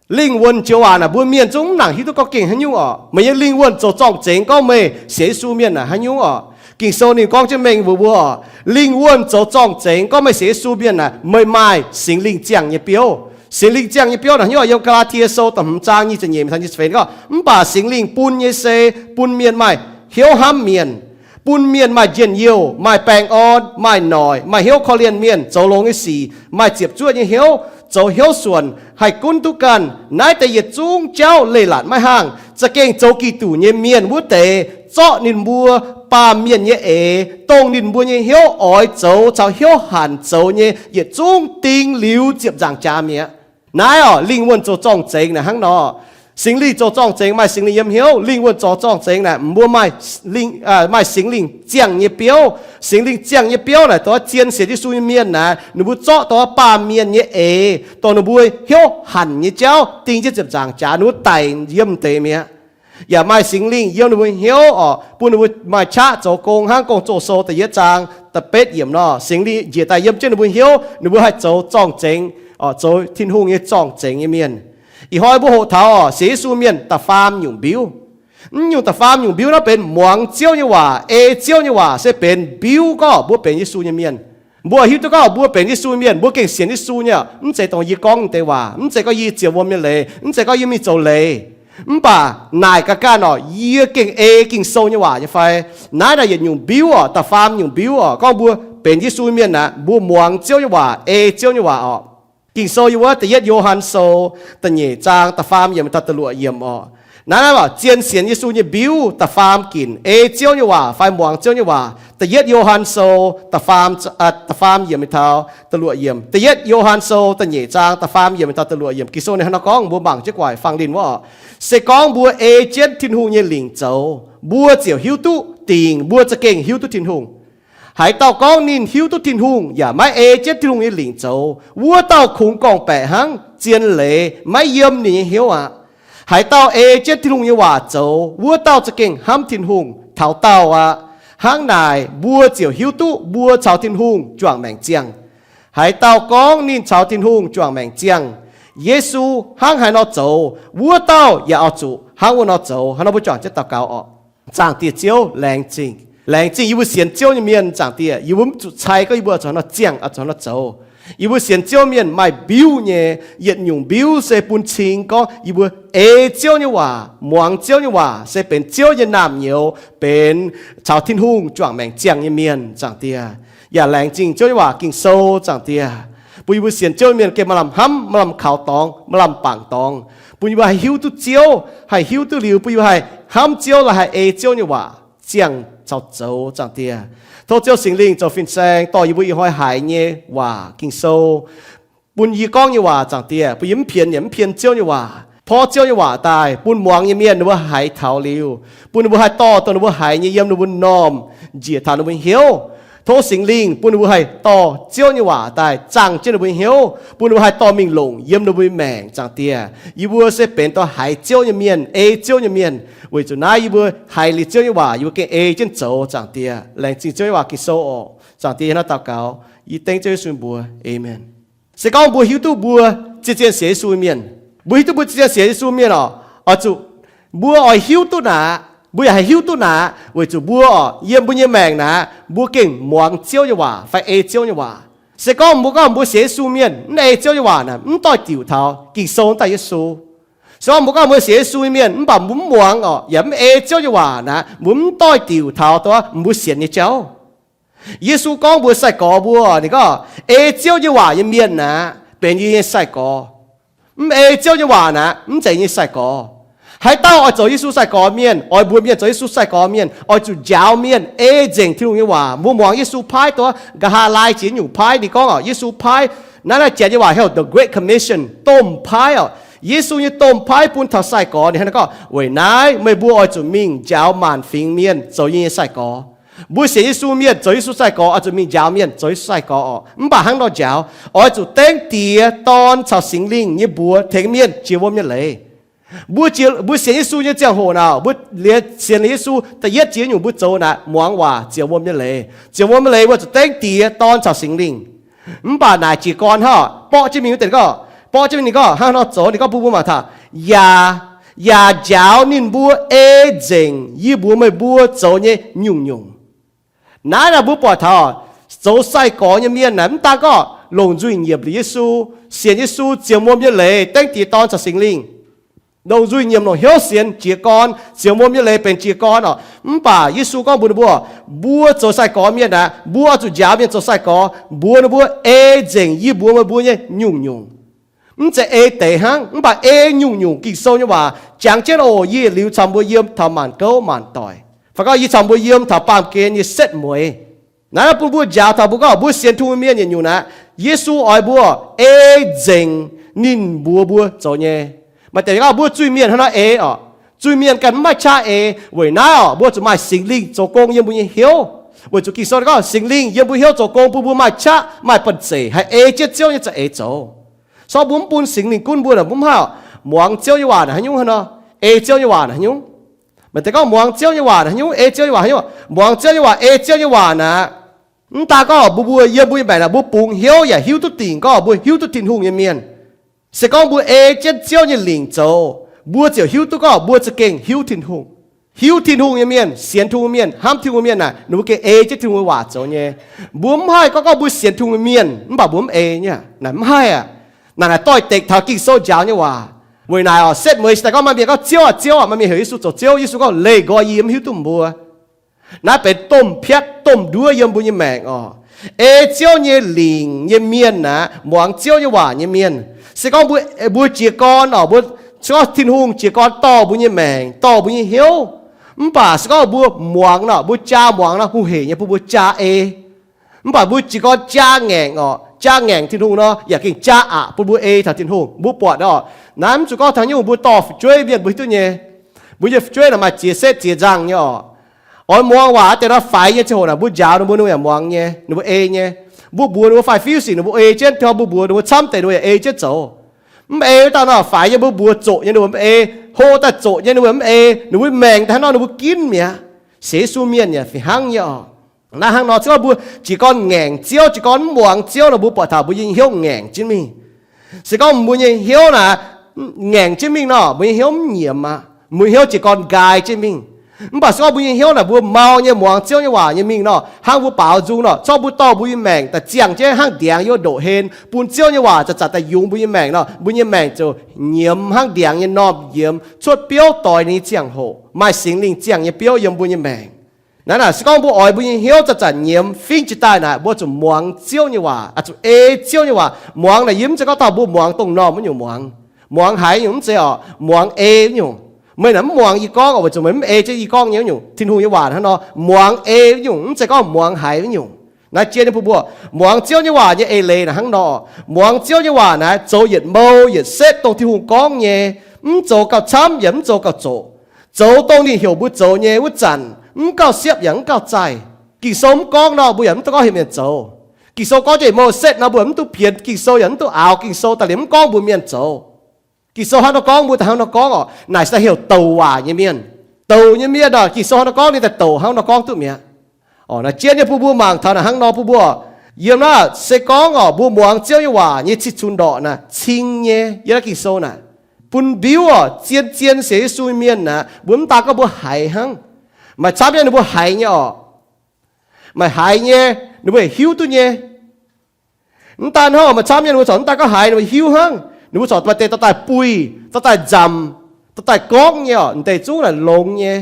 Lingh wuonh joux waac naaic mbuo mienh zungv mv nangc hiuv duqv gorngv gengh haaix nyungc oc. Meih nyei lingh wuonh zoux zorng-zengx gorngv meih sienx Yesu mienh naaic haaix nyungc oc. Ging-Sou ninh gorngv jienv mengh mbuox mbuo oc, lingh wuonh zoux zorng-zengx gorngv meih sienx Yesu mienh naaic meih maaih Singx Lingh ziangh nyei biouv. Singx Lingh ziangh nyei biouv naaic haaix nyungc oc? Yiem Gaa^laa^tie Sou da'hmz zaang nyic ziepc nyeic caux nyic ziepc feix gorngv, mv baac Singx Lingh bun nyei se bun mienh maaih hnyouv hnamv mienh, bun mienh maaih njien-youh, maaih baengh orn, maaih noic, maaih hnyouv korv-lienh mienh, zoux longx nyei sic, maaih ziepc zuoqv nyei hnyouv, zoux hnyouv suonc, haih gunv duqv ganh. Naaiv deix yietc zungv jauv leiz-latc maiv haangh. Za'gengh zoux Giduc nyei mienh wuov deix zorqv ninh mbuo baamh mienh nyei eix, dongh ninh mbuo nyei hnyouv oix zoux caux hnyouv hanc zoux nyei yietc zungv ding liuz ziepc nzaangc jaax mi'aqv. Naaiv oc, lingh wuonh zoux zorng-zengx naaic hnangv nor. Singx Lingh zoux zorng-zengx, maaih Singx Lingh yiem hnyouv, lingh wuonh zorc zorng-zengx naaic, mbuo maaih Singx Lingh ziangh nyei biouv. Singx Lingh ziangh nyei biouv naaic, dongh zien sienx Yesu nyei mienh naaic, ninh mbuo zorqv dongh baamh mienh nyei eix, dongh ninh mbuo hnyouv hanc nyei jauv ding jienv ziepc nzaangc jaax, ninh mbuo daic yiem deix mi'aqv. Yaac maaih Singx Lingh yiem ninh mbuo hnyouv oc, bun ninh mbuo maaih qaqv zoux gong hnangv Gong-Zoh sou da'yietv zaang da'betv yiemc nor, Singx Lingh njiec daaih yiem jienv ninh mbuo hnyouv, ninh mbuo haih zoux zorng-zengx, zoux Tin-Hungh nyei zorng-zengx nyei mienh. Ih hnoi mbuo hoqc taux oc, sienx Yesu mienh da'faam nyungc mbiuv. Mv nyungc da'faam nyungc mbiuv naaiv benx muangx Ziouv nyei waac, ei Ziouv nyei waac se benx mbiuv gorngv mbuo benx Yesu nyei mienh. Mbuo hiuv duqv gorngv mbuo benx Yesu nyei mienh, mbuo gengh sienx Yesu nyei, mv zeiz dongh yie gorngv deix waac, mv zeiz gorngv yie ziouc wuom nyei leiz, mv zeiz gorngv yie mingh zoux leiz. Mv baac naaic ga'ganh oc, yie gengh ei Ging-Sou nyei waac nyei fai? Naaiv naaic yietc nyungc mbiuv oc, da'faam nyungc mbiuv oc, gorngv mbuo benx Yesu mienh aqv, mbuo muangx Ziouv nyei waac, ei Ziouv nyei waac oc. Ging-Sou yiem wuov da'yietv Yo^han Sou da'nyeic zaang da'faam yiemc taux da'luoqc yiemc oc. Naaiv naaiv zien sienx Yesu nyei mbiuv da'faam ginc, ei Ziouv nyei waac fai muangx Ziouv nyei waac. Da'yietv Yo^han Sou da'faam, da'faam yiemc taux da'luoqc yiemc. Da'yietv Yo^han Sou da'nyeic zaang da'faam yiemc taux da'luoqc yiemc. Ging-Sou ninh hnangv nor gorngv, mbuo mangc jienv guaaic fangx-linh wuov oc. Se gorngv mbuo ei jienv Tin-Hungh nyei lingc zoux, mbuo ziouc hiuv duqv dingc mbuo za'gengh hiuv duqv Tin-Hungh. Haaix dauh gorngv ninh hiuv duqv Tin-Hungh yaac maiv ei jienv Tin-Hungh nyei lingc zoux, wuov dauh kungx gorngv-baeqc hnangv, zien leiz maiv yiem ninh nyei hnyouv aqv. Haaix dauh ei jienv Tin-Hungh nyei waac zoux, wuov dauh za'gengh hnamv Tin-Hungh taux daauh aqv. Hnangv naaic mbuo ziouc hiuv duqv mbuo caux Tin-Hungh juangc maengc ziangh. Haaix dauh gorngv ninh caux Tin-Hungh juangc maengc ziangh, Yesu hnangv haaix nor zoux, wuov dauh yaac oix zuqc hnangv wuov nor zoux. Hnangv nor mbuo juangc jienv daux gaux oc. Zaangc Diex Ziouv, laengz zingh. Laengz zingh yie mbuo sienx Ziouv nyei mienh, Zaangc Diex. Yie mbuo mv zuqc cai gorngv yie mbuo zuqc hnangv nor ziangh, zuqc hnangv nor zoux. Yie mbuo sienx Ziouv mienh maaih mbiuv nyei, yietc nyungc mbiuv se bun cing gorngv yie mbuo ei Ziouv nyei waac, muangx Ziouv nyei waac, se benx Ziouv nyei naamh nyouz, benx caux Tin-Hungh juangc maengc ziangh nyei mienh, Zaangc Diex. Yaac laengz zingh Ziouv nyei waac Ging-Sou, Zaangc Diex, bun yie mbuo sienx Ziouv mienh gengh maaih lamh hnamv, maaih lamh kaux dorngx, maaih lamh bangc dorngx, bun yie mbuo haih hiuv duqv Ziouv, haih hiuv duqv liuz, bun yie mbuo haih hnamv Ziouv, la'haih ei Ziouv nyei waac ziangh caux zoux, Zaangc Diex. Tov Ziouv Singx Lingh zoux fin-saeng dorh yie mbuo ih hnoi haiz nyei waac Ging-Sou, bun yie gorngv nyei waac, Zaangc Diex, bun yie mv pien yaac mv pien Ziouv nyei waac, porv Ziouv nyei waac daaih bun muangx nyei mienh ninh mbuo haiz taux liuz, bun ninh mbuo haih dorh dongh ninh mbuo haiz nyei yiem ninh mbuo m'normh njiec taux ninh mbuo hnyouv. Tov Singx Lingh bun ninh mbuo haih dorh Ziouv nyei waac daaih zaangh jienv ninh mbuo hnyouv, bun ninh mbuo haih dorh mingh longc yiem ninh mbuo maengc, Zaangc Diex. Yie mbuo se benx dongh haiz Ziouv nyei mienh, ei Ziouv nyei mienh. Weic zuqc naaiv yie mbuo haiz liuz Ziouv nyei waac, yie mbuo gengh ei jienv zoux, Zaangc Diex. Laengz zingh Ziouv nyei waac Ging-Sou oc. Zaangc Diex, yie hnangv naaiv daux gaux, yie dengv Ziouv Yesu nyei mbuox. Aamen. Se gorngv mbuo hiuv duqv mbuo zien-zien sienx Yesu mienh, mbuo hiuv duqv mbuo zien-zien sienx Yesu mienh oc, oix zuqc, mbuo oix hiuv duqv naaic, mbuo yaac haih hiuv duqv naaic, weic zuqc mbuo oc, yiem mbuo nyei maengc naaic, mbuo gengh muangx Ziouv nyei waac fai ei Ziouv nyei waac. Se gorngv mbuo gorngv mbuo sienx Yesu mienh mv ei Ziouv nyei waac naaic, mv doix-diuc taux Ging-Sou daaih Yesu. Se gorngv mbuo gorngv mbuo sienx Yesu nyei mienh mv baac mbuo mv muangx oc, yaac mv ei Ziouv nyei waac naaic, mbuo mv doix-diuc taux dongh mbuo sienx nyei jauv. Yesu gorngv mbuox sai-gorx mbuo, ninh gorngv, ei Ziouv nyei waac nyei mienh naaic benx yie nyei sai-gorx. Mv ei Ziouv nyei waac naaic mv zeiz nyei sai-gorx. Haaix dauh oix zoux Yesu sai-gorx mienh, oix mbuox mienh zoux Yesu sai-gorx mienh, oix zuqc njaaux mienh ei nzengc Tin-Hungh nyei waac. Mbuo muangx Yesu paaiv dongh nqa'haav laai jiex nyungc paaiv, ninh gorngv oc, Yesu paaiv, naaiv, naaiv janx nyei waac heuc the Great Commission, domh paaiv oc. Yesu nyei domh paaiv bun taux sai-gorx ninh hnangv naaiv gorngv, weic naaiv meih mbuo oix zuqc mingh njaaux maanc fingx mienh zoux yie nyei sai-gorx. Mbuo sienx Yesu mienh zoux Yesu sai-gorx oix zuqc mingh njaaux mienh zoux Yesu sai-gorx oc. Mv baac hnangv nor njaaux, oix zuqc dengv Diex, Dorn caux Singx Lingh nyei mbuox tengx mienh jiex wuom nyei leiz. Mbuo, mbuo sienx Yesu nyei ziangh hoc naaic, mbuo liemh sienx Yesu da'yietv ziex nyungc mbuo zoux naaic, muangx waac, ziouc wuom nyei leiz. Ziouc wuom nyei leiz mbuo zuqc dengv Diex, Dorn caux Singx Lingh. Mv baac naaic jiez gorn hnangv, borqv jienv mingh wuov deix gorngv, borqv jienv mingh ninh gorngv hnangv nor zoux, ninh gorngv bun mbuo mangc taux, yaac, yaac njaaux ninh mbuo ei nzengc yie mbuox meih mbuo zoux nyei nyungc-nyungc. Naaiv naaic mbuo buatc taux zoux sai-gorx nyei mienh naaic mv daan gorngv longc nzuih nyiemc liuz Yesu, sienx Yesu, ziouc wuom nyei leiz, dengv Diex, Dorn caux Singx Lingh, longc nzuih nyiemc longc hnyouv sienx jiez gorn, ziouc wuom nyei leiz benx jiez gorn oc. Mv baac Yesu gorngv mbuox ninh mbuo, mbuo zoux sai-gorx mienh naaic, mbuo oix zuqc njaaux mienh zoux sai-gorx, mbuox ninh mbuo ei nzengc yie mbuox meih mbuo nyei nyungc-nyungc. Mv zeiz ei deix hnangv, mv baac ei nyungc-nyungc. Ging-Sou nyei waac jangx jienv oc, yie liuz caux mbuo yiem taux maanc gouv maanc doic, fai gorngv yie caux mbuo yiem taux baamh gen nyei setv mueiz. Naaiv bun mbuo njaaux taux mbuo gorngv mbuo sienx Tin-Hungh mienh yietc nyungc naaic, Yesu oix mbuo ei nzengc ninh mbuox mbuo zoux nyei. Maaih deix gorngv mbuo zuiz-mienh hnangv nor eix oc. Zuiz-mienh ganh mv maaih qaqv eix. Weic naaiv oc, mbuo zuqc maaih Singx Lingh zoux gong yiem mbuo nyei hnyouv. Weic zuqc Ging-Sou gorngv Singx Lingh yiem mbuo hnyouv zoux gong bun mbuo maaih qaqv, maaih banh zeic haih ei jienv Ziouv nyei za'eix zoux. Se gorngv mbuo mv bun Singx Lingh gunv mbuo naaic, mbuo mv haih muangx Ziouv nyei waac naaic haaix nyungc hnangv nor, ei Ziouv nyei waac naaic haaix nyungc. Maaih deix gorngv muangx Ziouv nyei waac naaic haaix nyungc, ei Ziouv nyei waac haaix nyungc. Muangx Ziouv nyei waac, ei Ziouv nyei waac naaic, mv daan gorngv mbuo, mbuo yiem mbuo nyei maengc naaic mbuo bungx hnyouv yaac hiuv duqv dingc gorngv mbuo hiuv duqv Tin-Hungh nyei mienh. Se gorngv mbuo ei jienv Ziouv nyei lingc zoux, mbuo ziouc hiuv duqv gorngv mbuo za'gengh hiuv Tin-Hungh. Hiuv Tin-Hungh nyei mienh, sienx Tin-Hungh mienh, hnamv Tin-Hungh mienh naaic, ninh mbuo gengh ei jienv Tin-Hungh nyei waac zoux nyei. Mbuo mv haih gorngv, gorngv mbuo sienx Tin-Hungh nyei mienh mv baac mbuo mv ei nyei, naaic mv haih aqv. Naaic, naaic doix-dekc taux Ging-Sou njaaux nyei waac. Weic naaic oc, setv mueiz daaih gorngv maaih mienh gorngv, Ziouv aah, Ziouv aah, maaih mienh heuc Yesu zoux Ziouv. Yesu gorngv, Leih nqoi yie, yie mv hiuv duqv mbuo. Naaiv benx domh piatv domh nduov yiem mbuo nyei maengc oc. Ei Ziouv nyei lingc nyei mienh naaic, muangx Ziouv nyei waac nyei mienh. Se gorngv mbuo, mbuo jiez gorn oc, mbuo, se gorngv Tin-Hungh jiez gorn dorh mbuo nyei maengc, dorh mbuo nyei hnyouv, mv baac se gorngv mbuo muangx nor, mbuo jaa muangx nor hungh heic nyei bun mbuo jaa ei. Mv baac mbuo jiez gorn jaa ngaengc oc, jaa ngaengc Tin-Hungh nor, yaac gengh jaa aqc bun mbuo ei taux Tin-Hungh. Mbuo buatc oc, naaiv mv zuqc gorngv taux nyungc mbuo dorh fu'jueiv mienh mbuo hiuv duqv nyei. Mbuo nyei fu'jueiv naaic maaih ziex setv ziex nzangh nyei oc. Oix muangx waac deix nor faix nyei ziangh hoc naaic, mbuo njaaux ninh mbuo, ninh mbuo yaac muangx nyei, ninh mbuo ei nyei. Mbuo mbuox ninh mbuo fai fiuv sic ninh mbuo ei jienv, tov mbuo mbuox ninh mbuo camv deix ninh mbuo yaac ei jienv zoux. Mv ei wuov dauh nor faix nyei, mbuo mbuox zoqc nyei ninh mbuo mv ei, hlo daaih zoqc nyei ninh mbuo mv ei, ninh mbuo maengc daaih hnangv nor ninh mbuo ginv mi'aqv. Sienx Yesu mienh yaac fih hnangv nyei oc. Naaiv hnangv nor, se gorngv mbuo jiez gorn ngaengc Ziouv, jiez gorn mv muangx Ziouv nor, mbuo buatc taux mbuo nyei hnyouv ngaengc jienv mingh. Se gorngv mbuo nyei hnyouv naaic ngaengc jienv mingh nor, mbuo nyei hnyouv mv nyiemz aqv. Mbuo nyei hnyouv jiez gorn nqaai jienv mingh. Mv baac se gorngv mbuo nyei hnyouv naaic mbuo mau nyei muangx Ziouv nyei waac nyei mingh nor, hnangv mbuo baaux nzung nor, se gorngv mbuo dorh mbuo nyei maengc daaih ziangh jienv hnangv ndiangx yiem ndoqc hlen, bun Ziouv nyei waac zanc-zanc daaih yungz mbuo nyei maengc nor, mbuo nyei maengc ziouc nyiemz hnangv ndiangx nyei normh nyiemz cuotv biouv doix ninh nyei ziangh hoc, maaih Singx Lingh ziangh nyei biouv yiem mbuo nyei maengc. Naaiv naaic se gorngv mbuo oix mbuo nyei hnyouv zanc-zanc nyiemz fingx jiex daaih naaic, mbuo zuqc muangx Ziouv nyei waac, oix zuqc ei Ziouv nyei waac. Muangx naaic yie mv zeiz gorngv taux mbuo muangx dongh normh wuov nyungc muangx, muangx haiz nyungc, mv zeiz oc. Muangx ei wuov nyungc. Meih naaic mv muangx yie gorngv oc, weic zuqc meih mv ei jienv yie gorngv nyei wuov nyungc. Tin-Hungh nyei waac hnangv nor, muangx ei wuov nyungc, mv zeiz gorngv muangx haiz wuov nyungc. Naaiv jien nyei bun mbuo muangx Ziouv nyei waac nyei eix leiz naaic hnangv nor. Muangx Ziouv nyei waac naaic zoux yietc mouh yietc setv dongh Tin-Hungh gorngv nyei, mv zoux gauh camv yaac mv zoux gauh zoqc. Zoux dongh ninh heuc mbuo zoux nyei wuov zanc, mv gauh siepv yaac mv gauh zaih. Ging-Sou mv gorngv nor, mbuo yaac mv dungx gorngv heuc mienh zoux. Ging-Sou gorngv jienv mouh setv nor, mbuo mv duqv pienx Ging-Sou yaac mv duqv aaux Ging-Sou daaih liuz mv gorngv mbuox mienh zoux. Ging-Sou hnangv nor gorngv, mbuo daaih hnangv nor gorngv oc. Naaic se daaih heuc douc waac nyei mienh. Douc nyei mienh oc, Ging-Sou hnangv nor gorngv ninh daaih douc hnangv nor gorngv duqv mi'aqv. Oc, naaiv jien nyei bun mbuo mangc taux naaic hnangv nor bun mbuo, yiem naaiv se gorngv oc, mbuo muangx Ziouv nyei waac nyei cih cunx ndorqc naaic cing nyei. Yiem naaiv Ging-Sou naaic bun mbiuv oc, zien-zien sienx Yesu nyei mienh naaic, mbuo mv daan gorngv mbuo haiz hnangv. Maaih camv nyei ninh mbuo haiz nyei oc. Maaih haiz nyei, ninh mbuo hiuv duqv nyei. Mv daan hnangv, maaih camv nyei ninh mbuo corc mv daan gorngv haiz, ninh mbuo hiuv hnangv. Ninh mbuo corc maaih deix dorh daaih buih, dorh daaih nzamc, dorh daaih gorngv nyei oc, deix zungv naaic longx nyei.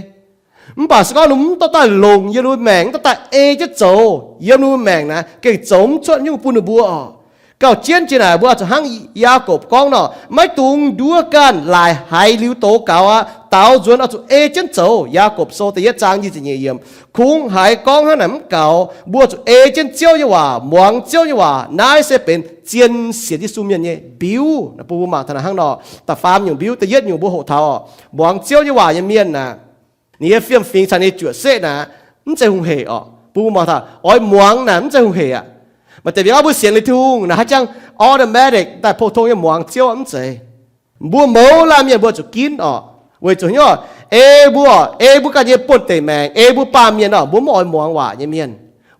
Mv baac se gorngv ninh mbuo mv dorh daaih longc yiem ninh mbuo maengc, mv dorh daaih ei jienv zoux yiem ninh mbuo maengc naaic, gengh zoux mv cuotv nyungc bun ninh mbuo oc. Gauh jienv jiex naaic, mbuo oix zuqc hnangv Yaagorpc gorngv nor, maiv dungx nduov ganh, laaic haiz liuz doz gaux aqv. Daaux nzuonx oix zuqc ei jienv zoux. Yaagorpc Sou da'yietv zaang nyic ziepc nyeic yiemc. Kungx haiz gorngv hnangv naaic mv gaux. Mbuo zuqc ei jienv Ziouv nyei waac, muangx Ziouv nyei waac. Naaiv se benx zien sienx Yesu mienh nyei mbiuv. Bun mbuo mangc taux naaic hnangv nor, da'faam nyungc mbiuv. Da'yietv nyungc mbuo hoqc taux muangx Ziouv nyei waac nyei mienh naaic, ninh nyei fiem-fingx caux ninh nyei juoqc seqv naaic, mv zeiz hungh heic oc. Bun mbuo mangc taux oix muangx naaic mv zeiz hungh heic aqv. Maaih deix mienh gorngv mbuo sienx liuz Tin-Hungh naaic haaix jangx automatic daaih pou-tong nyei muangx Ziouv, mv zeiz. Mbuo mouz laanh mienh mbuo zuqc ginv oc. Weic zuqc hnyouv, ei mbuo, ei mbuo ganh nyei buonh deic maengc, ei mbuo baamh mienh oc, mbuo mv oix muangx waac nyei mienh.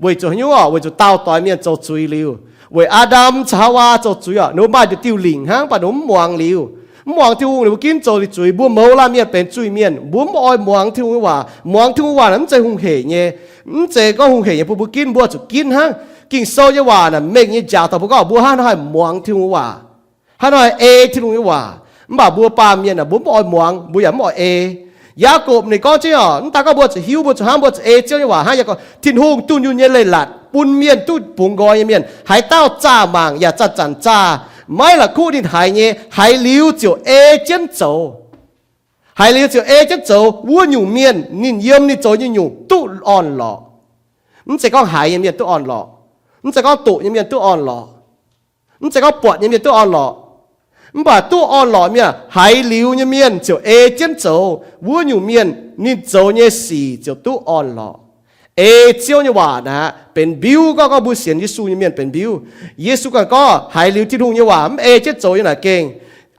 Weic zuqc hnyouv oc, weic zuqc daauh doix mienh zoux zuiz liuz, weic Aa^ndam caux Haawaa zoux zuiz oc, ninh mbuo maaih nduqc diuh lingc hnangv, mv baac ninh mbuo mv muangx liuz, mv muangx Tin-Hungh, ninh mbuo ginv zoux liuz zuiz. Mbuo mouz laanh mienh benx zuiz-mienh, mbuo mv oix muangx Tin-Hungh nyei waac. Muangx Tin-Hungh waac naaic mv zeiz hungh heic nyei. Mv zeiz gorngv hungh heic nyei bun mbuo ginv, mbuo zuqc ginv hnangv. Ging-Sou nyei waac naaic mengh nyei njaaux taux mbuo gorngv mbuo hnangv haaix muangx Tin-Hungh nyei waac, hnangv haaix ei Tin-Hungh nyei waac. Mv baac mbuo baamh mienh aah, mbuo mv oix muangx, mbuo yaac mv oix ei. Yaagorpc ninh gorngv jienv oc, mv daan gorngv mbuo zuqc hiuv, mbuo zuqc hnamv, mbuo zuqc ei Ziouv nyei waac hnangv. Yaagorpc, Tin-Hungh dunh yunh nyei leiz-latc bun mienh duqv bungx nqoi nyei mienh, haaix dauh zaah mangc yaac zanc-zanc zaah, maiv la'kuqv ninh haiz nyei, haiz liuz ziouc ei jienv zoux. Haiz liuz ziouc ei jienv zoux wuov nyungc mienh, ninh yiem ninh zoux nyei nyungc duqv orn-lorqc. Mv zeiz gorngv haiz nyei mienh duqv orn-lorqc. Mv zeiz gorngv doqc nyei mienh duqv orn-lorqc. Mv zeiz gorngv buatc nyei mienh duqv orn-lorqc. Mv baac duqv orn-lorqc mienh, haiz liuz nyei mienh ziouc ei jienv zoux. Wuov nyungc mienh ninh zoux nyei sic ziouc duqv orn-lorqc. Ei Ziouv nyei waac naaic benx mbiuv. Gorngv, gorngv mbuo sienx Yesu nyei mienh benx mbiuv. Yesu ganh gorngv haiz liuz Tin-Hungh nyei waac mv ei jienv zoux nyei naaic gengh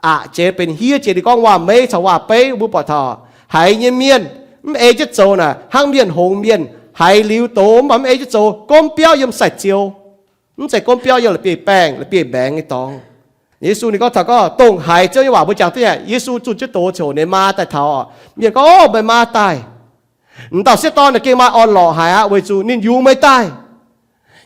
aqc jiex benx hiev jiex. Ninh gorngv waac-meiv caux waac-beiv mbuo buatc taux, haiz nyei mienh mv ei jienv zoux naaic hnangv mienh hngongx mienh, haiz liuz doz mv baac mv ei jienv zoux, gomv biauv yiem sai-ziou. Mv zeiz gomv biauv yiem la'bieiv-baengh la'bieiv-mbaengx nyei dorngx. Yesu ninh gorngv taux gorngv dongh haiz Ziouv nyei waac. Mbuo jangx duqv nyei, Yesu zunh jienv doz ziouc ninh maa daaih taux oc. Mienh gorngv, Ov, meih maa daaih. M'dauh sieqv dorn naaic gengh maaih orn-lorqc haic aqv, weic zuqc ninh yungz meih daaih.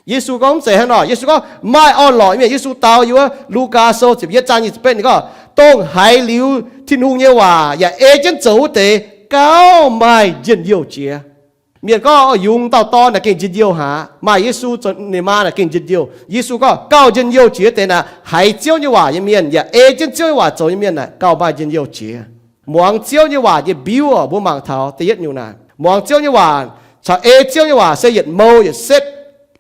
Yesu gorngv mv zeiz hnangv nor. Yesu gorngv maaih orn-lorqc mienh. Yesu dau yiem wuov Lugaa Sou ziepc yietv zaang nyic ziepc betv ninh gorngv, dongh haiz liuz Tin-Hungh nyei waac yaac ei jienv zoux wuov deix gauh maaih njien-youh jiex. Mienh gorngv, Yungz dauh dorn naaic gengh njien-youh haic. Maaih Yesu zoux ninh maa naaic gengh njien-youh. Yesu gorngv gauh njien-youh jiex deix naaic haiz Ziouv nyei waac nyei mienh yaac ei jienv Ziouv nyei waac zoux nyei mienh naaic gauh maaih njien-youh jiex. Muangx Ziouv nyei waac nyei mbiuv oc, mbuo mangc taux da'yietv nyungc naaic, muangx Ziouv nyei waac caux ei Ziouv nyei waac se yietc mou yietc setv.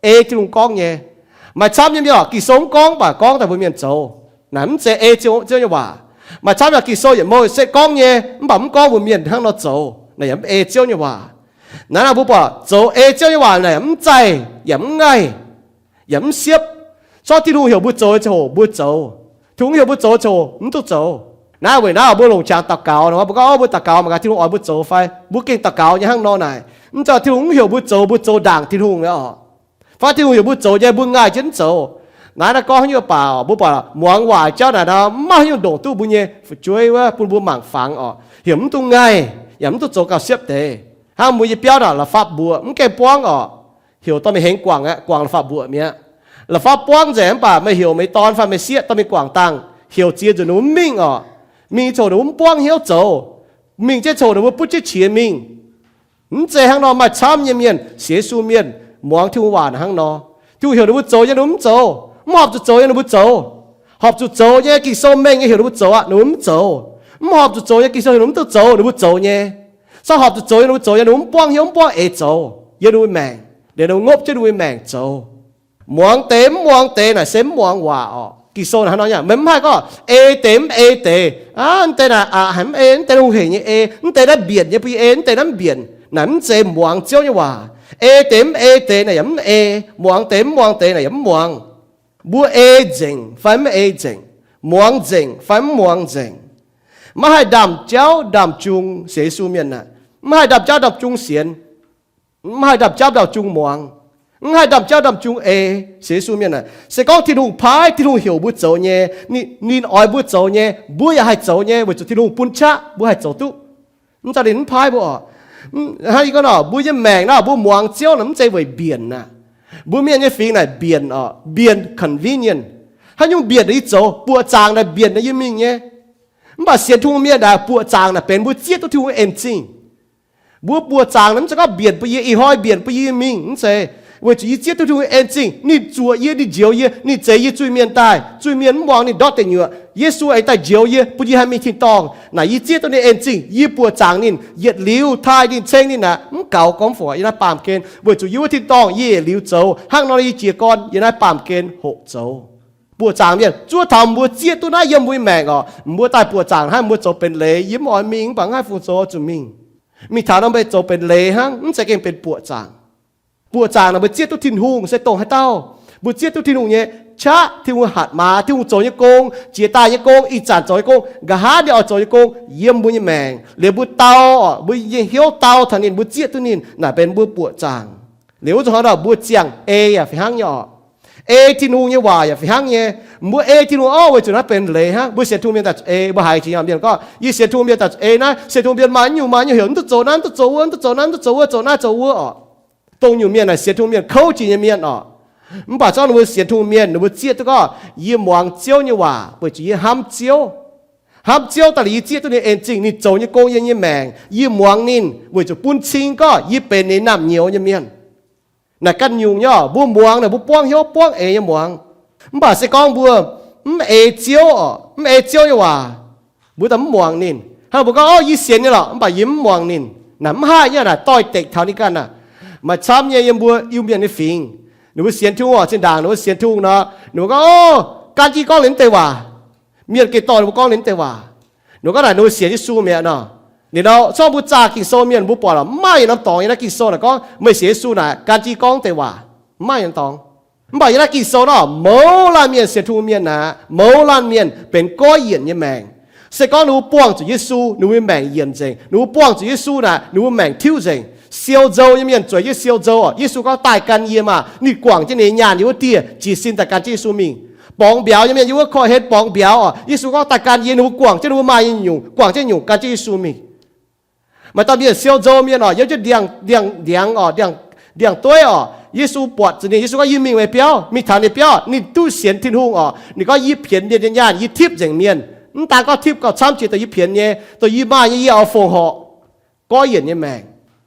Ei Tin-Hungh gorngv nyei. Maaih camv nyei mienh oc, Ging-Sou mv gorngv mv baac gorngv daaih mbuo mienh zoux. Naaic mv zeiz ei Ziouv, Ziouv nyei waac. Maaih camv yaac Ging-Sou yietc mou yietc setv gorngv nyei mv baac mv gorngv mbuo mienh hnangv nor zoux, naaic yaac mv ei Ziouv nyei waac. Naaiv naaic mbuo buatc zoux ei Ziouv nyei waac naaic mv zaih yaac mv ngaih yaac mv siepv. Corc Tin-Hungh heuc mbuo zoux nyei ziangh hoc mbuo zoux. Tin-Hungh heuc mbuo zoux ziangh hoc mv duqv zoux. Naaiv weic naaiv mbuo longc qangx daux gaux nor, mbuo gorngv, Ov, mbuo daux gaux mangc gaax Tin-Hungh oix mbuo zoux fai. Mbuo gengh daux gaux nyei hnangv nor naaic. Mv zeiz Tin-Hungh mv heuc mbuo zoux, mbuo zoux ndaangc Tin-Hungh nyei oc. Fai Tin-Hungh heuc mbuo zoux nyei mbuo ngaih jienv mv zoux. Naaiv naaiv gorngv haaix nyungc baac mbuo buatc muangx waac jauv naaic nor, maiv maaih haaix nyungc ndongc duqv mbuo nyei fu'jueiv wuov bun mbuo mangc fangx oc. Heuc mv duqv ngaih yaac mv duqv zoux gauh siepv deix. Hnangv mbuo nyei biauv naaic la'fapv mbuoqc mv gaengh buangv oc. Heuc dorh mingh hengx guangc aqv, guangc la'fapv mbuoqc mi'aqv. La'fapv buangv nzengc mv baac meih heuc meih dorn fai meih sieqv dorh mingh guangc dangh, heuc ziex nzunc ninh mbuo mv mingh oc. Mingh nyei ziangh hoc ninh mbuo mv buangv hnyouv zoux. Mingh jienv ziangh hoc ninh mbuo butv jienv qiex mingh. Mv zeiz hnangv nor, maaih camv nyei mienh, sienx Yesu mienh, muangx Tin-Hungh waac hnangv nor. Tin-Hungh heuc ninh mbuo zoux nyei ninh mbuo mv zoux, mv horpc zuqc zoux nyei ninh mbuo zoux. Horpc zuqc zoux nyei, Ging-Sou mengh nyei heuc ninh mbuo zoux aqv, ninh mbuo mv zoux. Mv horpc zuqc zoux nyei, Ging-Sou heuc ninh mbuo mv duqv zoux, ninh mbuo zoux nyei. Corc horpc zuqc zoux nyei ninh mbuo zoux nyei, ninh mbuo mv buangv hnyouv mv buangv eix zoux yiem ninh mbuo maengc. Liuz ninh mbuo ngopv jienv ninh mbuo maengc zoux. Muangx deix mv muangx deix naaic se mv muangx waac oc. Ging-Sou naaic hnangv nor nyei, meih mv haih gorngv ei deix mv ei deix. Aav, mv deix naaic aqc haic mv ei, mv deix hungh heic nyei ei, mv deix naaiv mbienc nyei bun yie ei, mv deix naaiv mv mbienc. Naaic mv zeiz muangx Ziouv nyei waac. Ei deix mv ei deix naaic yaac mv ei, muangx deix mv muangx deix naaic yaac mv muangx. Mbuo ei nzengc fai mv ei nzengc, muangx nzengc fai mv muangx nzengc. Maiv haih ndaamv-jauv ndaamv-jung sienx Yesu mienh aqv. Mv haih ndaamv-jauv ndaamv-jung sienx. Mv haih ndaamv-jauv ndaamv-jung muangx. Mv haih ndaamv-jauv ndaamv-jung ei sienx Yesu mienh aqv. Se gorngv Tin-Hungh paaiv, Tin-Hungh heuc mbuo zoux nyei, ninh, ninh oix mbuo zoux nyei, mbuo yaac haih zoux nyei, weic zuqc Tin-Hungh bun qaqv mbuo haih zoux duqv. Mv zeiz ninh mv paaiv mbuo oc. Hnangv yie gorngv nor, mbuo nyei maengc naaiv mbuo muangx Ziouv naaic mv zeiz weic mbienc aqv. Mbuo mienh nyei fingx naaic mbienc oc, mbienc convenient. Haaix nyungc mbienc naaic yie zoux, buoqc zaangc naaic mbienc naaic yie mingh nyei. Mv baac sienx Tin-Hungh mienh naaic buoqc zaangc naaic benx mbuo zieqv duqv Tin-Hungh en zingh. Mbuo buoqc zaangc naaic mv zeiz gorngv mbienc bun yie, ih hnoi mbienc bun yie mingh, mv zeiz. Weic zuqc yie zieqv duqv Tin-Hungh en zingh, ninh zuoqc yie, ninh njoux yie, ninh zeix yie zuiz-mienh daaih. Zuiz-mienh mv muangx ninh ndortv deic nyuoqc. Yesu aengx daaih njoux yie, bun yie haih mingh tin-dorngh. Naaic yie zieqv duqv ninh en zingh, yie buoqc zaangc ninh, yietc liuz taaih ninh, ceng ninh aqv. Mv gaux gormx fai yiem naaiv baamh gen, weic zuqc yie wuov tin-dorngh yie yietc liuz zoux. Hnangv nor yie jiez gorn yiem naaiv baamh gen hoqc zoux. Buoqc zaangc mienh, zuov taux mbuo zieqv duqv naaiv yiem mbuo nyei maengc oc, mbuo daaih buoqc zaangc hnangv, mbuo zoux benx leiz, yie mv oix mingh, mv baac mv haih fu zoux zuqc mingh. Mingh taux nor mbuo zoux benx leiz hnangv, mv zeiz gengh benx buoqc zaangc. Buoqc zaangc naaic mbuo zieqv duqv Tin-Hungh se dongh haaix dauh? Mbuo zieqv duqv Tin-Hungh nyei qaqv, Tin-Hungh hatc maaz, Tin-Hungh zoux nyei gong, jiex daaih nyei gong, ih zanc zoux nyei gong, nqa'haav ninh oix zoux nyei gong yiem mbuo nyei maengc. Liuz mbuo dau oc, mbuo nyei hnyouv dau taux ninh, mbuo zieqv duqv ninh, naaic benx mbuo buoqc zaangc. Liuz wuov zuqc hnangv nor mbuo ziangh ei yaac fih hnangv nyei oc. Ei Tin-Hungh nyei waac yaac fih hnangv nyei. Mbuo ei Tin-Hungh orv, weic zuqc naaiv benx leiz hnangv. Mbuo sienx Tin-Hungh mienh daaih zuqc ei, mbuo haiz jiex nyei mienh gorngv, yie sienx Tin-Hungh mienh daaih zuqc ei naaiv, sienx Tin-Hungh mienh maaih nyungc maaih nyungc heuc mv duqv zoux naaiv, mv duqv zoux wuov, mv duqv zoux naaiv, mv duqv zoux wuov, zoux naaiv zoux wuov oc. Dongh nyungc mienh naaic sienx Tin-Hungh mienh kouv jiex nyei mienh oc. Mv baac zorqv ninh mbuo sienx Tin-Hungh mienh, ninh mbuo zieqv duqv gorngv yie muangx Ziouv nyei waac, weic zuqc yie hnamv Ziouv. Hnamv Ziouv daaih liuz yie zieqv duqv ninh en zingh, ninh zoux nyei gong yiem yie nyei maengc, yie muangx ninh weic zuqc bun cing gorngv yie benx ninh naamh nyouz nyei mienh. Naaic ganh nyungc nyei oc. Mbuo muangx naaic mbuo buangv hnyouv buangv eix nyei muangx. Mv baac se gorngv mbuo mv ei Ziouv oc, mv ei Ziouv nyei waac, mbuo daaih mv muangx ninh. Hnangv mbuo gorngv, Orv, yie sienx nyei lorqc, mv baac yie mv muangx ninh. Naaic mv haih nyei, naaic doix-dekc taux ninh ganh aqv. Maaih camv nyei yiem mbuo Iu-Mienh nyei fingx, ninh mbuo sienx Tin-Hungh oc, zinh ndaangc ninh mbuo sienx Tin-Hungh nor, ninh mbuo gorngv, Orv, gan jienv gorngv liuz mv deix waac. Mienh gengh dorh ninh mbuo gorngv ninh mv deix waac. Ninh gorngv naaic ninh mbuo sienx Yesu mi'aqv nor. Liuz nor, zorqv mbuo zaah Ging-Sou mienh mbuo buatc lorqc, mv maaih yietc norm dorngx yiem naaiv Ging-Sou naaic gorngv meih sienx Yesu naaic gan jienv gorngv deix waac. Mv maaih yietc norm dorngx. Mv baac yiem naaiv Ging-Sou nor, mouz laanh mienh sienx Tin-Hungh mienh naaic, mouz laanh mienh benx goiv yienc nyei maengc. Se gorngv ninh mbuo buangh zuqc Yesu, ninh mbuo nyei maengc yienc nzengc. Ninh mbuo buangh zuqc Yesu naaic, ninh mbuo maengc tiuv nzengc. Siou nzou nyei mienh zueiz jienv siou nzou oc. Yesu gorngv, daaih gan yie maah! Ninh guangc jienv ninh nyei nyaanh yiem wuov dieh jiez sin daaih gan jienv Yesu mingh. Borngz mbiauz nyei mienh yiem wuov korv-hlen borngz mbiauz oc. Yesu gorngv, daaih gan yie. Ninh mbuo guangc jienv ninh mbuo maaih nyei nyungc, guangc jienv nyungc gan jienv Yesu mingh. Maaih dauh mienh siou nzou mienh oc, yiem jienv ndiangx-ndiangx oc, ndiangx-dueiv oc. Yesu buatc zuqc ninh, Yesu gorngv, yie mingh meih biauv, mingh taux ninh biauv, ninh duqv sienx Tin-Hungh oc. Ninh gorngv, yie pienx mienh nyei nyaanh, yie tipv nzengc mienh. Mv daan gorngv tipv gauh camv jiex dongh yie pienx nyei, dongh yie maaih nyei yie oix fongc horc. Goiv yienc nyei maengc.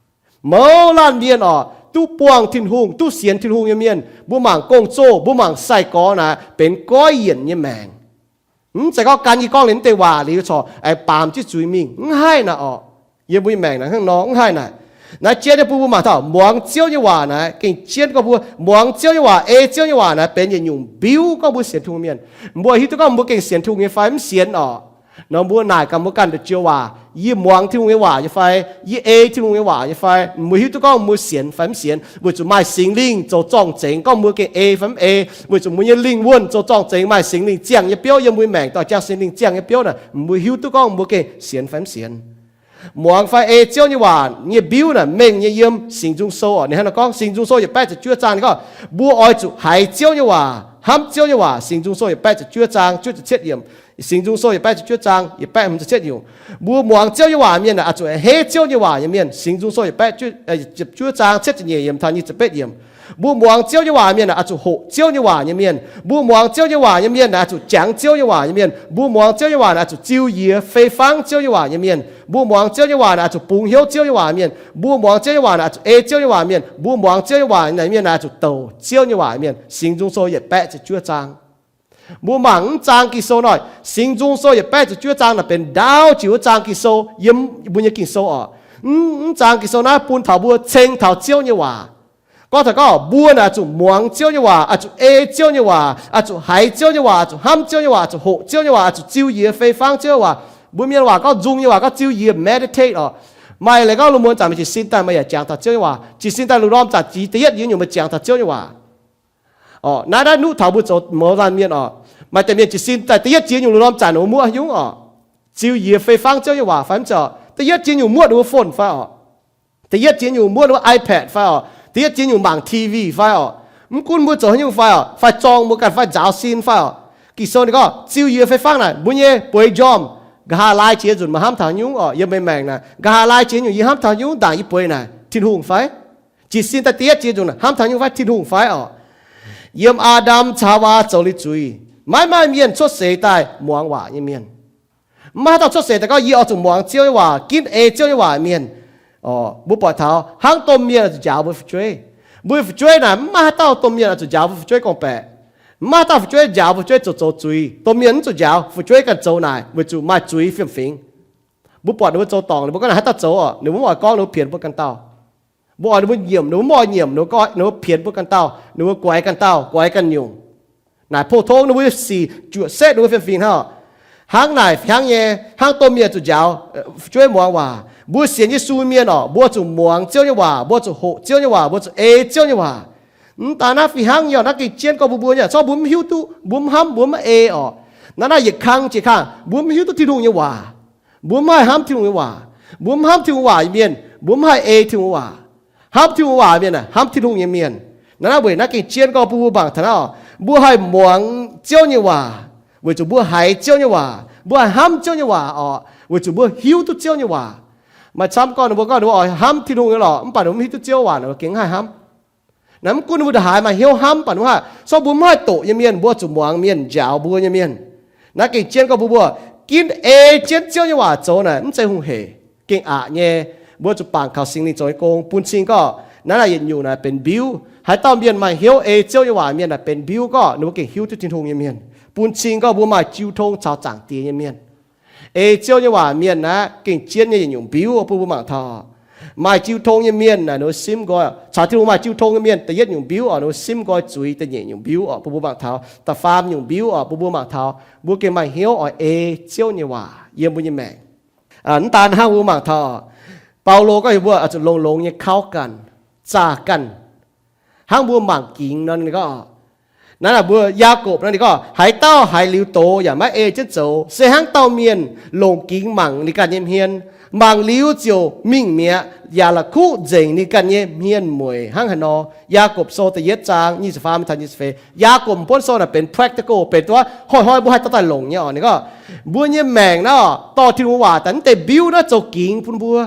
Mouz laanh mienh oc, duqv buangh Tin-Hungh, duqv sienx Tin-Hungh nyei mienh, mbuo mangc gong-zoh, mbuo mangc sai-gorx naaic benx goiv yienc nyei maengc. Mv zeiz gorngv gan yie gorngv liuz mv deix waac liuz corc aengx baamz jienv zuiz mingh, mv haih naaic oc. Yiem mbuo nyei maengc naaic hnangv nor mv haih naaic. Naaiv jienv nyei bun mbuo mangc taux muangx Ziouv nyei waac naaic gengh jienv gorngv mbuo muangx Ziouv nyei waac, ei Ziouv nyei waac naaic benx yietc nyungc mbiuv gorngv mbuo sienx Tin-Hungh mienh. Mbuo hiuv duqv gorngv mbuo gengh sienx Tin-Hungh nyei fai mv sienx oc. Nor mbuo naaic ganh mbuo ganh nduqc joux waac, yie muangx Tin-Hungh nyei waac nyei fai, yie ei Tin-Hungh nyei waac nyei fai, mbuo hiuv duqv gorngv mbuo sienx fai mv sienx, weic zuqc maaih Singx Lingh zoux zorng-zengx gorngv mbuo gengh ei fai mv ei, weic zuqc mbuo nyei lingh wuonh zoux zorng-zengx maaih Singx Lingh ziangh nyei biouv yiem mbuo maengc, dorh jangx Singx Lingh ziangh nyei biouv naaic, mbuo hiuv duqv gorngv mbuo gengh sienx fai mv sienx. Muangx fai ei Ziouv nyei waac nyei mbiuv naaic mengh nyei yiem Singx Nzung Sou oc. Ninh hnangv naaiv gorngv, Singx Nzung Sou yietc baeqv ziepc juov zaang ninh gorngv, mbuo oix zuqc haiz Ziouv nyei waac, hnamv Ziouv nyei waac. Singx Nzung Sou yietc baeqv ziepc juov zaang juov ziepc cietv yiemc. Singx Nzung Sou yietc baeqv ziepc juov zaang yietc baeqv hmz ziepc cietv yiemc. Mbuo muangx Ziouv nyei waac mienh aah, oix zuqc a'hneiv Ziouv nyei waac nyei mienh. Singx Nzung Sou yietc baeqv ziepc juov zaang cietv ziepc nyeic yiemc taux nyic ziepc betv yiemc. Mbuo muangx Ziouv nyei waac mienh aah, oix zuqc hoqc Ziouv nyei waac nyei mienh. Mbuo muangx Ziouv nyei waac nyei mienh aah, oix zuqc jangx Ziouv nyei waac nyei mienh. Mbuo muangx Ziouv nyei waac aah, oix zuqc ziu yiex fei fangv Ziouv nyei waac nyei mienh. Mbuo muangx Ziouv nyei waac aah, oix zuqc bungx hnyouv Ziouv nyei waac mienh. Mbuo muangx Ziouv nyei waac aah, oix zuqc ei Ziouv nyei waac mienh. Mbuo muangx Ziouv nyei waac nyei mienh aah, oix zuqc douc Ziouv nyei waac mienh. Singx Nzung Sou yietc baeqv ziepc juov zaang. Mbuo mangc mv zaang Ging-Sou nor, Singx Nzung Sou yietc baeqv ziepc juov zaang naaic benx ndaauv jiex wuov zaang Ging-Sou yiem mbuo nyei Ging-Sou oc. Mv, mv zaang Ging-Sou naaiv bun taux mbuo ceng taux Ziouv nyei waac. Gorngv taux gorngv mbuo naaic oix zuqc muangx Ziouv nyei waac, oix zuqc ei Ziouv nyei waac, oix zuqc haiz Ziouv nyei waac, oix zuqc hnamv Ziouv nyei waac, oix zuqc hoqc Ziouv nyei waac, oix zuqc ziu yiex fei fangv Ziouv nyei waac. Mbuo mienh waac gorngv nzung nyei waac gorngv ziu yiex, meditate oc. Maaih leiz gorngv lungh muonz zanc meih jiez sin daaih meih yaac jangx taux Ziouv nyei waac. Jiez sin daaih lungh ndorm zanc jiex da'yietv jiex nyungc meih jangx taux Ziouv nyei waac. Orqc, naaiv, naaiv nuqv taux mbuo zoux mouz laanh mienh oc. Maaih deix mienh jiez sin daaih da'yietv jiex nyungc lungh ndorm zanc ninh mbuo muoqv haaix nyungc orqc? Ziu yiex fei fangv Ziouv nyei waac fai mv zeiz orqc? Da'yietv jiex nyungc muoqv ninh mbuo phone fai orqc? Da'yietv jiex nyungc muoqv ninh mbuo iPad fai orqc? Da'yietv jiex nyungc mangc TV fai orqc? Mv gunv mbuo zoux haaix nyungc fai orqc, fai zorng mbuo ganh fai nzaaux sin fai orqc, Ging-Sou ninh gorngv ziu yiex fei fangv naaic mbuo nyei bueix njormh. Nqa'haav laai jiex nzunc meih hnamv taux haaix nyungc orqc? Yiem meih maengc naaic, nqa'haav laai jiex nyungc yie hnamv taux haaix nyungc ndaangc yie bueix naaic? Tin-Hungh fai? Jiez sin daaih da'yietv jiex nzunc hnamv taux haaix nyungc fai? Tin-Hungh fai orqc? Yiem Aa^ndam caux Haawaa zoux liuz zuiz, maiv maaih mienh cuotv seix daaih muangx waac nyei mienh. Mv maaih haaix dauh cuotv seix daaih gorngv, yie oix zuqc muangx Ziouv nyei waac, ginv ei Ziouv nyei waac mienh. Orqc, mbuo buatc taux hnangv domh mienh oix zuqc njaaux mbuo fu'jueiv. Mbuo nyei fu'jueiv naaic, mv maaih haaix dauh domh mienh oix zuqc njaaux mbuo fu'jueiv gorngv-baeqc. Mv maaih haaix dauh fu'jueiv njaaux mbuo fu'jueiv zoux zoux zuiz. Domh mienh mv zuqc njaaux fu'jueiv ganh zoux naaic, weic zuqc maaih zuiz fiem-fingx. Mbuo buatc ninh mbuo zoux dorngc, ninh mbuo gorngv naaic haaix dauh zoux orqc, ninh mbuo mv oix gorngv ninh mbuo pienx mbuo ganh dauh. Mbuo oix ninh mbuo nyiemc, ninh mbuo mv oix nyiemc, ninh mbuo gorngv ninh mbuo pienx mbuo ganh dauh, ninh mbuo guaix ganh dauh, guaix ganh nyungc. Naaic pou-tong ninh mbuo sic juoqc setv ninh mbuo fiem-fingx hnangv. Hnangv naaic hnangv nyei, hnangv domh mienh zuqc njaaux fu'jueiv muangx waac. Mbuo sienx Yesu mienh orqc, mbuo zuqc muangx Ziouv nyei waac, mbuo zuqc hoqc Ziouv nyei waac, mbuo zuqc ei Ziouv nyei waac. Mv daan naaiv fih hnangv nyei orqc, naaiv gengh jienv gorngv mbuo mbuo nyei, corc mbuo mv hiuv duqv, mbuo mv hnamv, mbuo mv ei orqc. Naaiv naaiv yietc kang jiex kangh mbuo mv hiuv duqv Tin-Hungh nyei waac. Mbuo mv haih hnamv Tin-Hungh nyei waac. Mbuo mv hnamv Tin-Hungh waac nyei mienh, mbuo mv haih ei Tin-Hungh waac. Hnamv Tin-Hungh waac mienh aah, hnamv Tin-Hungh nyei mienh. Naaiv naaiv weic naaiv gengh jienv gorngv bun mbuo mangc taux naaiv orqc, mbuo haih muangx Ziouv nyei waac, weic zuqc mbuo haiz Ziouv nyei waac, mbuo haih hnamv Ziouv nyei waac orqc, weic zuqc mbuo hiuv duqv Ziouv nyei waac. Maaih camv gorngv ninh mbuo gorngv ninh mbuo oix hnamv Tin-Hungh nyei lorqc, mv baac ninh mbuo mv hiuv duqv Ziouv waac, ninh mbuo gengh mv haih hnamv. Naaiv mv gunv ninh mbuo ndongc haaix maaih hnyouv hnamv, mv baac ninh mbuo haih, corc mbuo mv haih doqc nyei mienh, mbuo zuqc muangx mienh njaaux mbuo nyei mienh. Naaiv gengh jienv gorngv mbuo mbuo ginv ei jienv Ziouv nyei waac zoux naaic mv zeiz hungh heic, gengh aqc nyei. Mbuo zuqc bangc kaux Singx Lingh zoux nyei gong bun cing gorngv naaiv naaic yietc nyungc naaic benx mbiuv. Haaix dauh mienh maaih hnyouv ei Ziouv nyei waac mienh naaic benx mbiuv gorngv ninh mbuo gengh hiuv duqv Tin-Hungh nyei mienh, bun cing gorngv mbuo maaih jiu tong caux Zaangc Diex nyei mienh. Ei Ziouv nyei waac mienh naaiv gengh jienv nyei yietc nyungc mbiuv bun mbuo mangc taux. Maaih jiu tong nyei mienh naaic, ninh mbuo simv nqoi, caux Tin-Hungh maaih jiu tong nyei mienh, da'yietv nyungc mbiuv oc, ninh mbuo simv nqoi zuiz. Da'nyeic nyungc mbiuv oc, bun mbuo mangc taux, da'faam nyungc mbiuv oc, bun mbuo mangc taux mbuo gengh maaih hnyouv oix ei Ziouv nyei waac yiem mbuo nyei maengc. Mv daan hnangv, mbuo mangc taux Baulo gorngv heuc mbuo zuqc longx-longx nyei kauv ganh, zaah ganh. Hnangv mbuo mangc gingx nor, ninh gorngv, naaiv mbuo Yaakopv nor, ninh gorngv, haaix dauh haiz liuz doz yaac maiv ei jienv zoux, se hnangv dauh mienh longc gingx mangc ninh ganh nyei hmien, mangc liuz ziouc mingh mi'aqv, yaac la'kuqv nzengc ninh ganh nyei hmien mueic hnangv haaix nor. Yaakopv Sou da'yietv zaang nyic ziepc faam taux nyic ziepc feix. Yaakopv m'buonv sou naaic benx practical, benx duqv hnoi-hnoi mbuo haih dorh daaih longc nyei oc. Ninh gorngv, mbuo nyei maengc naaiv dorh Tin-Hungh waac daaih, mv deix mbiuv naaiv zoux gingx bun mbuo.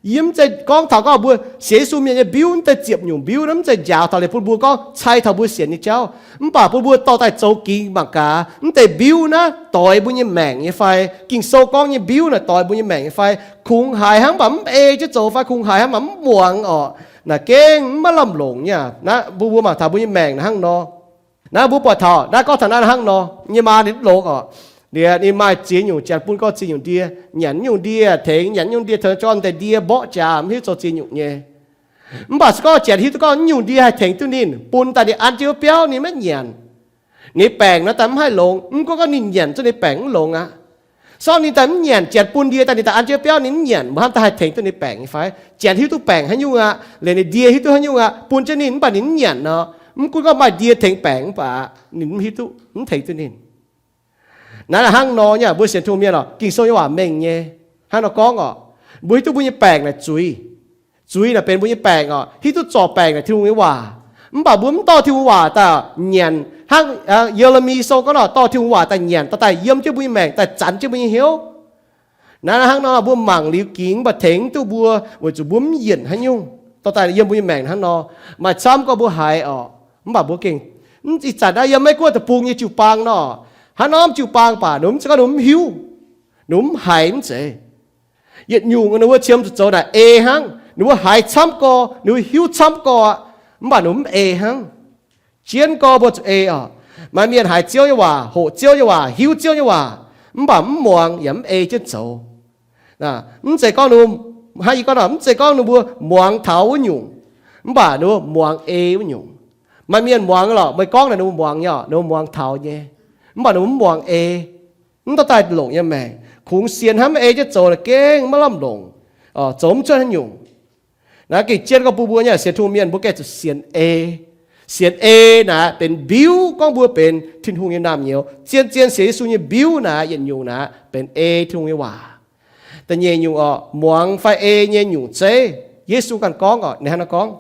Yie mv zeiz gorngv taux gorngv mbuo sienx Yesu mienh nyei mbiuv, mv deix ziepc nyungc mbiuv naaiv mv zeiz njaaux taux liuz bun mbuo gorngv cai taux mbuo sienx nyei jauv. Mv baac bun mbuo dorh daaih zoux gingx mangc gaax, mv deix mbiuv naaiv doix mbuo nyei maengc nyei fai? Ging-Sou gorngv nyei mbiuv naaic doix mbuo nyei maengc nyei fai? Kungx haiz hnangv mv baac mv ei jienv zoux fai? Kungx haiz hnangv mv baac mv muangx oc. Naaic gengh mv maaih lamh longc nyei aqv. Naaiv mbuo, mbuo mangc taux mbuo nyei maengc naaiv hnangv nor. Naaiv mbuo buatc taux naaiv gorngv taux naaiv hnangv nor nyei maa ninh mv longx oc. Liuz ninh maaih ziex nyungc janx bun gorngv ziex nyungc ndie. Nyanc nyungc ndie tengx, nyanc nyungc ndie tengx, jorm deix ndie mborqv jaax, mv hiuv zoux ziex nyungc nyei. Mv baac se gorngv janx hiuv duqv gorngv nyungc ndie haih tengx duqv ninh, bun daaih ninh an jienv wuov biauv ninh maiv nyanc, ninh baengc nor daaih mv haih longx. Mv gunv gorngv ninh nyanc zuqc ninh baengc mv longx aqv. Sortv ninh daaih mv nyanc, janx bun ndie daaih ninh daaih an jienv wuov biauv ninh mv nyanc, mbuo hnamv daaih haih tengx duqv ninh baengc nyei fai? Janx hiuv duqv baengc haaix nyungc aqv, liuz ninh ndie hiuv duqv haaix nyungc aqv, bun jienv ninh mv baac ninh mv nyanc nor, mv gunv gorngv maaih ndie tengx baengc mv baac ninh mv hiuv duqv, mv tengx duqv ninh. Naaiv hnangv nor nyei, mbuo sienx Tin-Hungh mienh oc, Ging-Sou nyei waac mengh nyei. Hnangv nor gorngv oc, mbuo hiuv duqv mbuo nyei baengc naaic zuiz. Zuiz naaic benx mbuo nyei baengc oc, hiuv duqv zorc baengc naaic Tin-Hungh nyei waac. Mv baac mbuo mv dorh Tin-Hungh waac daaih nyanc hnangv Ye^le^mi Sou gorngv nor, dorh Tin-Hungh waac daaih nyanc, dorh daaih yiem jienv mbuo nyei maengc, daaih zanc jienv mbuo nyei hnyouv. Naaiv hnangv nor mbuo mangc liuz gingx mv baac tengx duqv mbuo, weic zuqc mbuo mv yienc haaix nyungc, dorh daaih yiem mbuo nyei maengc hnangv nor. Maaih camv gorngv mbuo haiz oc, mv baac mbuo gengh, ih zanc naaiv yiem Meiv Guoqv deic-bung nyei jiu-baang nor, hnangv norm jiu-baang baac ninh mv zeiz gorngv ninh mv hiuv, ninh mv haiz mv zeiz. Yietc nyungc ninh mbuo qiemx zuqc zoux naaic ei hnangv. Ninh mbuo haiz camv gorx, ninh mbuo hiuv camv gorx aqv, mv baac ninh mv ei hnangv. Jienv gorx mbuo zuqc ei oc. Maaih mienh haiz Ziouv nyei waac, hoqc Ziouv nyei waac, hiuv Ziouv nyei waac, mv baac mv muangx yaac mv ei jienv zoux. Mv zeiz gorngv ninh, hnangv yie gorngv nor, mv zeiz gorngv ninh mbuo muangx taux wuov nyungc, mv baac ninh mbuo muangx ei wuov nyungc. Maaih mienh muangx lorqc, meih gorngv naaic ninh mbuo muangx nyei, ninh mbuo muangx taux nyei, mv baac ninh mbuo mv muangx ei. Mv dorh daaih longc nyei maengc, kungx sienx hnamv ei jienv zoux naaic gengh maiv lamh longc, zoux mv cuotv haaix nyungc. Naaiv gengh jienv gorngv bun mbuo nyei sienx Tin-Hungh mienh mbuo gengh zuqc sienx ei. Sienx ei naaic benx mbiuv gorngv mbuo benx Tin-Hungh nyei naamh nyouz. Zien-zien sienx Yesu nyei mbiuv naaic yietc nyungc naaic benx ei Tin-Hungh nyei waac. Da'nyeic nyungc oc, muangx fai ei nyei nyungc zeiv. Yesu ganh gorngv oc, ninh hnangv naaiv gorngv,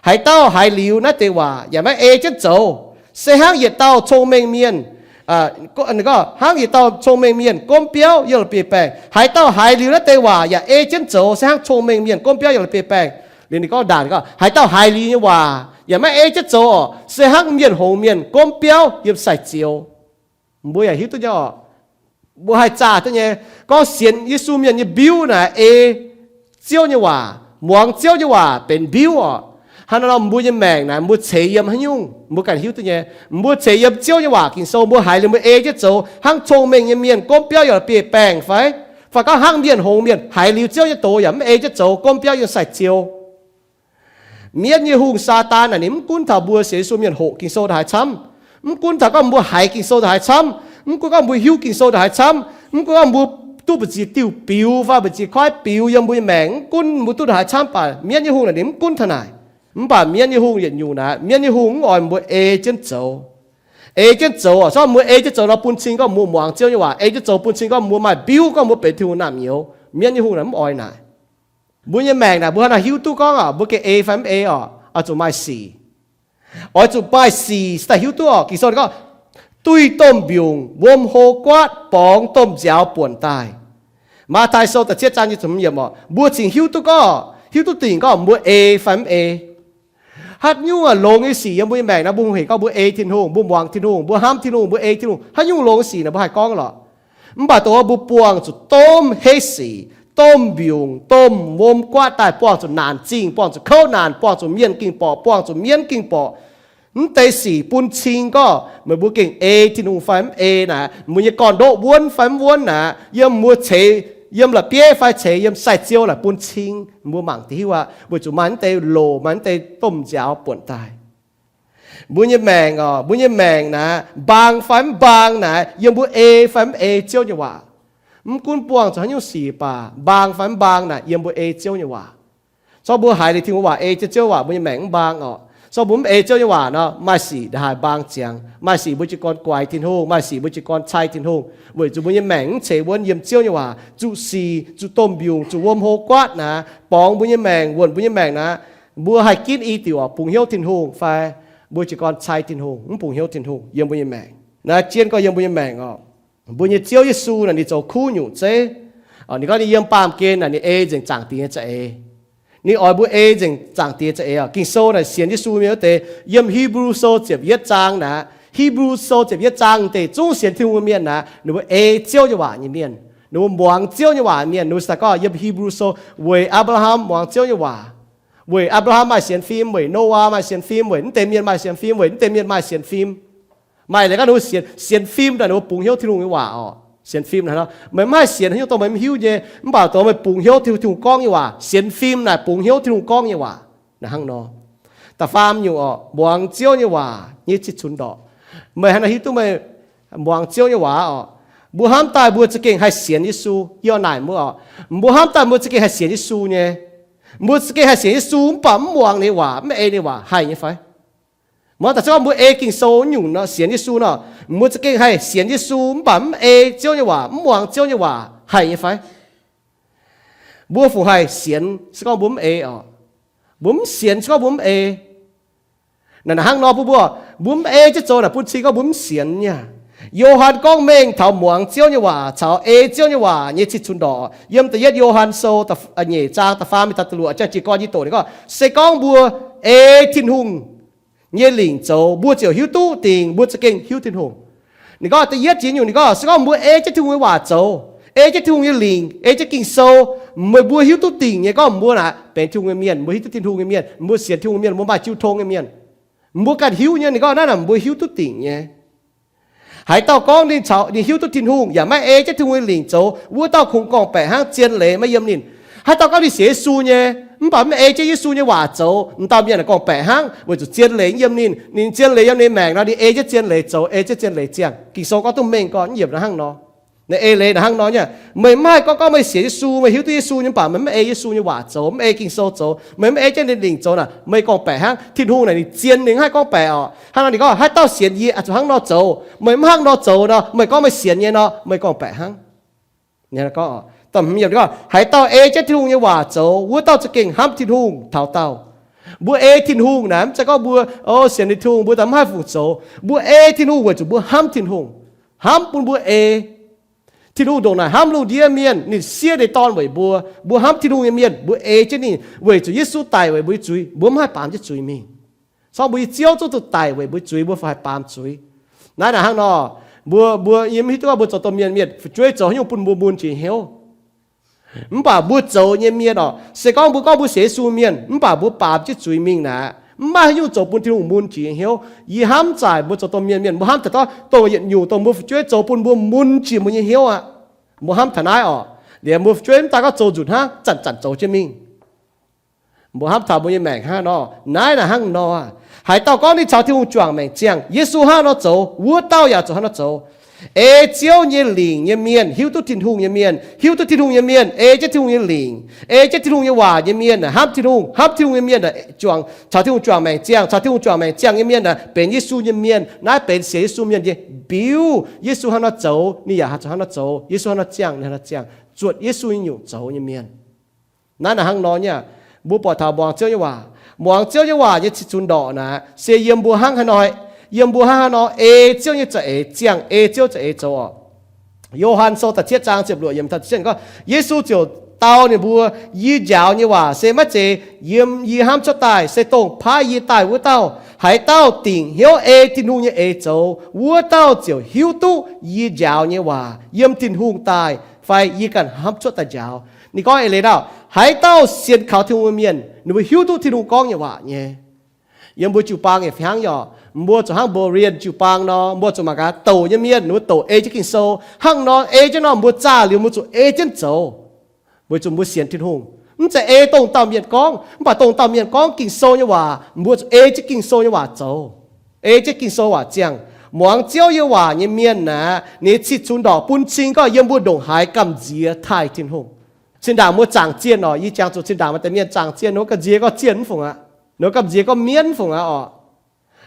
haaix dauh haiz liuz naaiv deix waac yaac maiv ei jienv zoux, se hnangv yietc dauh cong-mengh mienh, hnangv yietc dauh cong-mengh mienh gomv biauv yiem la'bieiv-baengh. Haaix dauh haiz liuz naaiv deix waac yaac ei jienv zoux, se hnangv cong-mengh mienh gomv biauv yiem la'bieiv-baengh. Liuz ninh gorngv ndaangc, ninh gorngv, haaix dauh haiz liuz nyei waac yaac maiv ei jienv zoux oc, se hnangv mienh hngongx mienh gomv biauv yiem sai-ziou. Mbuo yaac hiuv duqv nyei oc. Mbuo haih zaah duqv nyei. Gorngv sienx Yesu mienh nyei mbiuv naaic ei Ziouv nyei waac, muangx Ziouv nyei waac benx mbiuv oc. Hnangv naaiv nor mbuo nyei maengc naaic mbuo ceix yiem haaix nyungc mbuo ganh hiuv duqv nyei. Mbuo ceix yiem Ziouv nyei waac Ging-Sou, mbuo haiz liuz mbuo ei jienv zoux, hnangv cong-mengh nyei mienh gomv biauv yiem la'bieiv-baengh fai? Fai gorngv hnangv mienh hngongx mienh haiz liuz Ziouv nyei doz yaac mv ei jienv zoux, gomv biauv yiem sai-ziou. Mienv nyei hungh, Saadaan naaic ninh mv gunv taux mbuo sienx Yesu mienh hoqc Ging-Sou ndongc haaix camv, mv gunv taux gorngv mbuo haiz Ging-Sou ndongc haaix camv, mv gunv gorngv mbuo hiuv Ging-Sou ndongc haaix camv, mv gunv gorngv mbuo duqv mbu'ziex diuh biux fai mbu'ziex kuaaiv biux yiem mbuo nyei maengc, mv gunv mbuo duqv ndongc haaix camv baac mienv nyei hungh naaic ninh mv gunv taux naaic. Mv baac mienv nyei hungh yietc nyungc naaic, mienv nyei hungh mv oix mbuo ei jienv zoux. Ei jienv zoux oc. Se gorngv mbuo ei jienv zoux nor bun cing gorngv mbuo muangx Ziouv nyei waac. Ei jienv zoux bun cing gorngv mbuo maaih mbiuv gorngv mbuo benx Tin-Hungh naamh nyouz. Mienv nyei hungh naaic mv oix naaic. Mbuo nyei maengc naaic mbuo hnangv naaic hiuv duqv gorngv oc, mbuo gengh ei fai mv ei oc, oix zuqc maaih sic. Oix zuqc maaih sic cingx daaih hiuv duqv oc. Ging-Sou ninh gorngv, duih domh mbiungc wuom hlo guaatv borngz domh nziaaux buonc daaih. Matv^taai Sou da'cietv zaang nyic ziepc hmz yiemc oc, mbuo cingx hiuv duqv gorngv, hiuv duqv dingc gorngv mbuo ei fai mv ei. Haaix nyungc longx nyei sic yiem mbuo nyei maengc naaic mbuo hungh hec gorngv mbuo ei Tin-Hungh, mbuo muangx Tin-Hungh, mbuo hnamv Tin-Hungh, mbuo ei Tin-Hungh. Haaix nyungc longx nyei sic naaic mbuo haih gorngv lorqc. Mv baac dongh wuov mbuo buangh zuqc domh heiv sic, domh mbiungc, domh wuom guaatv daaih, buangh zuqc naanc zingh, buangh zuqc kouv naanc, buangh zuqc mienh ging borqc, buangh zuqc mienv ging borqc. Mv deix sic bun cing gorngv meih mbuo gengh ei Tin-Hungh fai mv ei naaic, mbuo nyei gorn-ndoqv wuonv fai mv wuonv naaic, yiem mbuo ceix yiem la'bieiv fai ceix yiem sai-ziou naaic bun cing, mbuo mangc deix hiuv aqv, weic zuqc maaih naaiv deix loc, maaih naaiv deix domh nziaaux buonc daaih. Mbuo nyei maengc oc, mbuo nyei maengc naaic, mbaang fai mv mbaang naaic, yiem mbuo ei fai mv ei Ziouv nyei waac. Mv gunv buangh zuqc haaix nyungc sic baac, mbaang fai mv mbaang naaic, yiem mbuo ei Ziouv nyei waac. Zorqv mbuo haiz liuz Tin-Hungh waac, ei jienv Ziouv waac, mbuo nyei maengc mv mbaang oc. Zorqv mbuo mv ei Ziouv nyei waac nor, maaih sic ndaaih haaix mbaang ziangx. Maaih sic mbuo jiez gorn guaix Tin-Hungh, maaih sic mbuo jiez gorn cai Tin-Hungh, weic zuqc mbuo nyei maengc mv ceix wuonv yiem Ziouv nyei waac, zuqc sic, zuqc domh mbiungc, zuqc wuom hlo guaatv naaic, borngz mbuo nyei maengc, wuonc mbuo nyei maengc naaic, mbuo haih ginv i diuc oc, bungx hnyouv Tin-Hungh fai mbuo jiez gorn cai Tin-Hungh, mv bungx hnyouv Tin-Hungh yiem mbuo nyei maengc. Naaiv jien gorx yiem mbuo nyei maengc oc. Mbuo nyei Ziouv Yesu naaic ninh zoux kuv nyungc zeiv. Ninh gorngv ninh yiem baamh gen naaic ninh ei nzengc Zaangc Diex nyei za'eix. Ninh oix mbuo ei nzengc Zaangc Diex za'eix oc. Ging-Sou naaic sienx Yesu mienh wuov deix, yiem Hipv^lu Sou ziepc yietv zaang naaic, Hipv^lu Sou ziepc yietv zaang deix zungv sienx Tin-Hungh mienh naaic, ninh mbuo ei Ziouv nyei waac nyei mienh, ninh mbuo muangx Ziouv nyei waac mienh, ninh mbuo se gorngv yiem Hipv^lu Sou, weic Apc^laa^ham muangx Ziouv nyei waac, weic Apc^laa^ham maaih sienx fim, weic Noyaa maaih sienx fim, weic naaiv deix mienh maaih sienx fim, weic naaiv deix mienh maaih sienx fim. Maaih leiz gorngv ninh mbuo sienx, sienx fim naaic ninh mbuo bungx hnyouv Tin-Hungh nyei waac oc. Sienx fim naaic, meih mv haih sienx haaix nyungc dongh meih mv hiuv nyei, mv baac dongh meih bungx hnyouv Tin-Hungh gorngv nyei waac. Sienx fim naaic bungx hnyouv Tin-Hungh gorngv nyei waac. Naaic hnangv nor. Da'faam nyungc oc, muangx Ziouv nyei waac nyei cih cunx ndorqc. Meih haaix nor hiuv duqv meih muangx Ziouv nyei waac oc? Mbuo hnamv daaih mbuo za'gengh haih sienx Yesu. Yie oix naaic mbuo oc, mbuo hnamv daaih mbuo za'gengh haih sienx Yesu nyei. Mbuo za'gengh haih sienx Yesu mv baac mv muangx ninh nyei waac, mv ei ninh nyei waac, haih nyei fai? Muangx daaih se gorngv mbuo ei Ging-Sou nyungc nor, sienx Yesu nor, mbuo za'gengh haih sienx Yesu mv baac mv ei Ziouv nyei waac, mv muangx Ziouv nyei waac, haih nyei fai? Mbuo fungc haih sienx se gorngv mbuo mv ei oc? Mbuo mv sienx se gorngv mbuo mv ei. Naaic hnangv nor bun mbuo, mbuo mv ei jienv zoux naaic bun cing gorngv mbuo mv sienx nyei aqv. Yo^han gorngv mengh taux muangx Ziouv nyei waac caux ei Ziouv nyei waac nyei cih cunx ndorqc. Yiem da'yietv Yo^han Sou nyeic zaang da'faam mingh da'luoqc jiex gorn yie doqc ninh gorngv, se gorngv mbuo ei Tin-Hungh nyei lingc zoux, mbuo ziouc hiuv duqv dingc mbuo za'gengh hiuv Tin-Hungh. Ninh gorngv da'yietv jiex nyungc ninh gorngv, se gorngv mbuo ei jienv Tin-Hungh nyei waac zoux, ei jienv Tin-Hungh nyei lingc, ei jienv Ging-Sou, meih mbuo hiuv duqv dingc nyei gorngv mbuo naaic benx Tin-Hungh nyei mienh, mbuo hiuv duqv Tin-Hungh nyei mienh, mbuo sienx Tin-Hungh nyei mienh, mbuo maaih jiu tong nyei mienh. Mbuo ganh hiuv nyei, ninh gorngv naaiv naaic mbuo hiuv duqv dingc nyei. Haaix dauh gorngv ninh caux, ninh hiuv duqv Tin-Hungh yaac maiv ei jienv Tin-Hungh nyei lingc zoux, wuov dauh kungx gorngv-baeqc hnangv, zien leiz maiv yiem ninh. Haaix dauh gorngv ninh sienx Yesu nyei, mv baac mv ei jienv Yesu nyei waac zoux, m'dauh mienh naaic gorngv-baeqc hnangv, weic zuqc zien leiz mv yiem ninh. Ninh zien leiz yiem ninh maengc nor, ninh ei jienv zien leiz zoux, ei jienv zien leiz ziangh. Ging-Sou gorngv duqv mengh gorngv mv yiemc naaiv hnangv nor. Naaiv eix leiz naaic hnangv nor nyei. Meih mv haih gorngv, gorngv meih sienx Yesu, meih hiuv duqv Yesu nyei, mv baac meih mv ei Yesu nyei waac zoux, mv ei Ging-Sou zoux, meih mv ei jienv ninh lingc zoux naaic, meih gorngv-baeqc hnangv. Tin-Hungh naaic ninh zien, ninh mv haih gorngv-baeqc oc. Hnangv nor ninh gorngv, haaix dauh sienx yie, zuqc hnangv nor zoux. Meih mv hnangv nor zoux nor, meih gorngv meih sienx nyei nor, meih gorngv-baeqc hnangv. Gorngv, haaix dauh ei jienv Tin-Hungh nyei waac zoux, wuov dauh za'gengh hnamv Tin-Hungh taux daauh. Mbuo ei Tin-Hungh naaic, mv zeiz gorngv mbuo, o, sienx ninh Tin-Hungh mbuo daaih mv haih fungc zoux. Mbuo ei Tin-Hungh weic zuqc mbuo hnamv Tin-Hungh, hnamv bun mbuo ei. Tin-Hungh ndongc naaic hnamv lungh ndiev mienh, ninh siev ninh nyei Dorn weic mbuo. Mbuo hnamv Tin-Hungh nyei mienh, mbuo ei jienv ninh weic zuqc Yesu daic weic mbuo nyei zuiz, mbuo mv haih baamz jienv zuiz mingh. Corc mbuo nyei Ziouv zungv zuqc daic weic mbuo nyei zuiz, mbuo fih haih baamz zuiz. Naaiv naaic hnangv nor, mbuo, mbuo yiem mv hiuv duqv gorngv mbuo zoux domh mienh mienh fu'jueiv zoux haaix nyungc bun mbuo mun jiex hnyouv. Mv baac mbuo zoux nyei mienh oc, se gorngv mbuo gorngv mbuo sienx Yesu mienh, mv baac mbuo baamz jienv zuiz mingh naaic, mv maaih haaix nyungc zoux bun Tin-Hungh mun jiex hnyouv. Yie hnamv zaaic mbuo zoux domh mienh mienh, mbuo hnamv taux dongh yietc nyungc dongh mbuo fu'jueiv zoux bun mbuo mun jiex mbuo nyei hnyouv aqv. Mbuo hnamv taux naaiv oc, liemh mbuo fu'jueiv mv daaih gorngv zoux nzunc hnangv, zanc-zanc zoux jienv mingh. Mbuo hnamv taux mbuo nyei maengc hnangv nor, naaiv naaic hnangv nor, haaix dauh gorngv ninh caux Tin-Hungh juangc maengc ziangh, Yesu hnangv nor zoux, wuov dauh yaac zuqc hnangv nor zoux. Ei Ziouv nyei lingc nyei mienh, hiuv duqv Tin-Hungh nyei mienh, hiuv duqv Tin-Hungh nyei mienh, ei jienv Tin-Hungh nyei lingc, ei jienv Tin-Hungh nyei waac nyei mienh, hnamv Tin-Hungh, hnamv Tin-Hungh nyei mienh, juangc, caux Tin-Hungh juangc maengc ziangh, caux Tin-Hungh juangc maengc ziangh nyei mienh naaic, benx Yesu nyei mienh. Naaiv benx sienx Yesu mienh nyei biuv. Yesu hnangv nor zoux, ninh yaac zuqc hnangv nor zoux. Yesu hnangv nor ziangh, ninh hnangv nor ziangh, zuotc Yesu nyei nyungc zoux nyei mienh. Naaiv naaic hnangv nor nyei. Mbuo buatc taux muangx Ziouv nyei waac, muangx Ziouv nyei waac nyei cih cunx ndorqc naaic, se yiem mbuo hnangv haaix nor, yiem mbuo hnangv haaix nor ei Ziouv nyei za'eix ziangh, ei Ziouv za'eix zoux oc. Yo^han Sou da'cietv zaang ziepc luoqc yiemc gorngv, Yesu ziouc dau ninh mbuo, Yie njaaux nyei waac se maiv zeiz yiem yie hnamv cuotv daaih, se dongh paaiv yie daaih wuov dauh. Haaix dauh dingc hnyouv ei Tin-Hungh nyei eix zoux, wuov dauh ziouc hiuv duqv yie njaaux nyei waac yiem Tin-Hungh daaih fai yie ganh hnamv cuotv daaih njaaux. Ninh gorngv eix leiz dauh, haaix dauh sienx kaux Tin-Hungh nyei mienh, ninh mbuo hiuv duqv Tin-Hungh gorngv nyei waac nyei. Yiem mbuo jiu-baang yaac fih hnangv oc. Mbuo zuqc hnangv Berean jiu-baang nor, mbuo zuqc mangc gaax douc nyei mienh, ninh mbuo douc ei jienv Ging-Sou. Hnangv nor ei jienv nor, mbuo zaah liuz mbuo zuqc ei jienv zoux, weic zuqc mbuo sienx Tin-Hungh. Mv zeiz ei dongh dauh mienh gorngv, mv baac dongh dauh mienh gorngv Ging-Sou nyei waac, mbuo zuqc ei jienv Ging-Sou nyei waac zoux, ei jienv Ging-Sou waac ziangh. Muangx Ziouv nyei waac nyei mienh aeqv, ninh nyei cih cunx ndorqc bun cing gorngv yiem mbuo ndongc haaix gamh nziex taaih Tin-Hungh. Zinh ndaangc mbuo zaangc zienh orqc, yie jangx zuqc zinh ndaangc maaih deix mienh zaangc zienh, ninh mbuo gamh nziex gorngv zienh mv fungc aqv, ninh mbuo gamh nziex gorngv mienv mv fungc aqv orqc.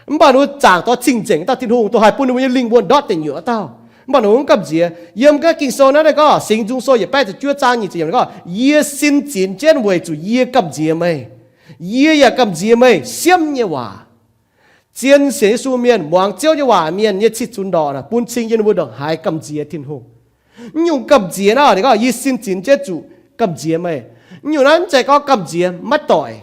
Mv baac ninh mbuo zaangc taux cing-nzengc dauh Tin-Hungh, dongh haih bun ninh mbuo nyei lingh wuonh ndortv deic nyuoqc dauh. Mv baac ninh mbuo mv gamh nziex. Yiem ga'naaiv Ging-Sou naaiv gorngv, Singx Nzung Sou yietc baeqv ziepc juov zaang nyic ziepc yiemc gorngv, Yie sin zinx jienv weic zuqc yie gamh nziex meih. Yie yaac gamh nziex meih siemv nyei waac. Zien sienx Yesu mienh, muangx Ziouv nyei waac mienh nyei cih cunx ndorqc bun cing yiem ninh mbuo ndongc haaix gamh nziex Tin-Hungh. Mv nyungc gamh nziex naaiv, ninh gorngv, Yie sin zinx jienv zuqc gamh nziex meih. Mv nyungc naaiv mv zeiz gorngv gamh nziex maiv doic.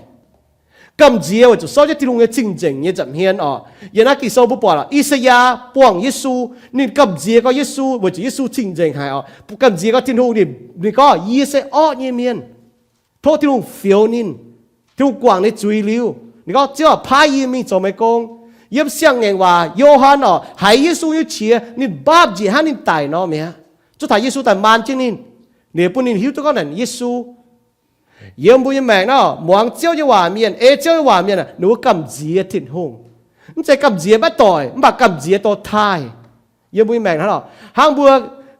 Gamh nziex weic zuqc souv jienv Tin-Hungh nyei cing-nzengc nyei nza'hmien orqc. Yiem naaiv Ging-Sou mbuo buatc orqc, I^saa^yaa buangh Yesu, ninh gamh nziex gorngv Yesu weic zuqc Yesu cing-nzengc haic orqc. Gamh nziex gorngv Tin-Hungh, ninh, ninh gorngv, Yie se orqv nyei mienh. Tov Tin-Hungh fioux ninh. Tin-Hungh guangc ninh zuiz liuz, ninh gorngv, Ziouv aah, paaiv yie mingh zoux meih gong. Yiem Siang-Ngaengc Waac, Yo^han orqc, haiz Yesu nyei qiex, ninh mbaapv njiec hnangv ninh daic nor mi'aqv. Zuov taux Yesu daaih maan jienv ninh, liuz bun ninh hiuv duqv gorngv naaic Yesu. Yiem mbuo nyei maengc naaiv, muangx Ziouv nyei waac mienh, ei Ziouv nyei waac mienh aah, ninh mbuo gamh nziex Tin-Hungh. Mv zeiz gamh nziex maiv doic, mv baac gamh nziex dorh taaih. Yiem mbuo nyei maengc naaiv lorqc, hnangv mbuo,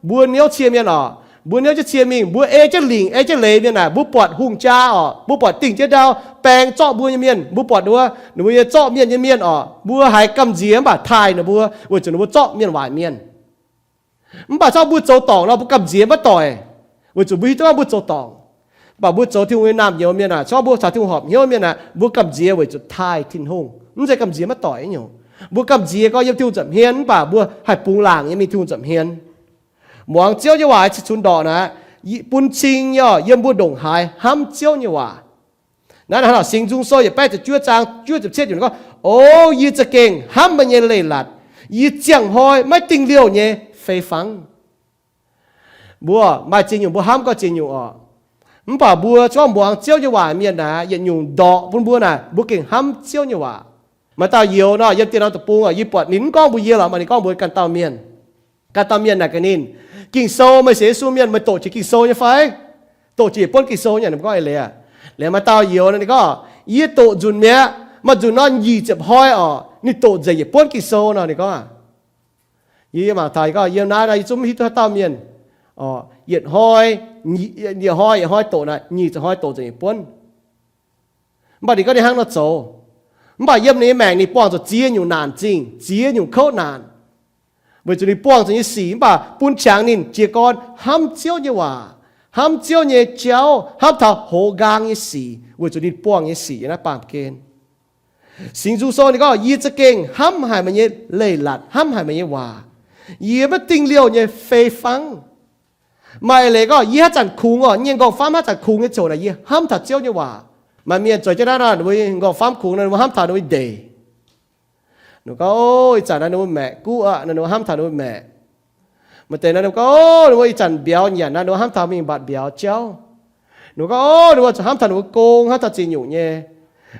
mbuo niouv cie mienh orqc, mbuo niouv jienv cie mingh, mbuo ei jienv lingc, ei jienv leiz mienh aah, mbuo buatc hungh jaa orqc, mbuo buatc dingh jiex ndau, baeng zorqv mbuo nyei mienh, mbuo buatc ninh mbuo, ninh mbuo nyei zorqv mienh nyei mienh orqc, mbuo haiz gamh nziex mv baac taaih ninh mbuo, weic zuqc ninh mbuo zorqv mienh waaic mienh. Mv baac zorqv mbuo zoux dorngc nor, mbuo gamh nziex maiv doic, weic zuqc mbuo hiuv duqv gorngv mbuo zoux dorngc. Mv baac mbuo zoux Tin-Hungh nyei naamh nyouz mienh aah, zorqv mbuo caux Tin-Hungh horpc hnyouv mienh aah, mbuo gamh nziex weic zuqc taaih Tin-Hungh. Mv zeiz gamh nziex maiv doic nyungc. Mbuo gamh nziex gorngv yiem Tin-Hungh nza'hmien, mv baac mbuo haih bungx laangc nyei mingh Tin-Hungh nza'hmien. Muangx Ziouv nyei waac cih cunx ndorqc naaic, bun cing nyei orqc, yiem mbuo ndongc haaix hnamv Ziouv nyei waac. Naaiv hnangv nor, Singx Nzung Sou yietc baeqv ziepc juov zaang juov ziepc cietv yiemc gorngv, O yie za'gengh hnamv meih nyei leiz-latc, yie ziangh hnoi maiv dingh liouh nyei fei fangv. Mbuo maaih ziex nyungc mbuo hnamv gorngv ziex nyungc orqc. Mv baac mbuo gorngv muangx Ziouv nyei waac mienh naaic, yietc nyungc ndorqc bun mbuo naaic, mbuo gengh hnamv Ziouv nyei waac. Maaih dauh youz nor, yiem dieh norm deic-bung orqc, yie buatc ninh mv gorngv mbuox yie lorqc, maaih ninh gorngv mbuox ganh dauh mienh. Ganh dauh mienh naaic gaax ninh, Ging-Sou meih sienx Yesu mienh, meih doqc jiex Ging-Sou nyei fai? Doqc jiex yietc buonv Ging-Sou nyei, ninh mbuo gorngv eix leiz aqv. Liuz maaih dauh youz nor ninh gorngv, Yie doqc nzunc mi'aqv. Maaih nzunc nor nyic ziepc hnoi orqc, ninh doqc nzengc yietc buonv Ging-Sou nor ninh gorngv. Yie mangc taux gorngv yiem naaiv nor yie zungv mv hiuv duqv haaix dauh mienh, yietc hnoi, yietc hnoi, yietc hnoi doqc naaic, nyic ziepc hnoi doqc nzengc yietc buonv. Mv baac ninh gorngv ninh hnangv nor zoux. Mv baac yiem ninh nyei maengc ninh buangh zuqc ziex nyungc naanc zingh, ziex nyungc kouv naanc, weic zuqc ninh buangh zuqc nyei sic, mv baac bun qangx ninh jiez gorn hnamv Ziouv nyei waac, hnamv Ziouv nyei jauv, hnamv taux hoz nqaang nyei sic, weic zuqc ninh buangh nyei sic yiem naaiv baamh gen. Singx Nzung Sou ninh gorngv, Yie za'gengh hnamv haic meih nyei leiz-latc, hnamv haic meih nyei waac. Yie maiv dingh liouh nyei fei fangv. Maaih eix leiz gorngv, Yie haaix zanc kungx orqc, nyei nqorngv-famv haaix zanc kungx nyei ziouc naaic, yie hnamv taux Ziouv nyei waac. Maaih mienh zueiz jienv naaiv nor, ninh mbuo nqorngv-famv kungx nor, ninh mbuo hnamv taux ninh mbuo nyei ndeic. Ninh gorngv, O, ih zanc naaiv ninh mbuo maeqc guv aqv nor, ninh mbuo hnamv taux ninh mbuo maeqc. Maaih deix nor ninh gorngv, O, ninh mbuo ih zanc mbiauz nyanc naaiv, ninh mbuo hnamv taux mingh mbatc mbiauz jauv. Ninh gorngv, O, ninh mbuo zuqc hnamv taux ninh mbuo gong, hnamv taux ziex nyungc nyei.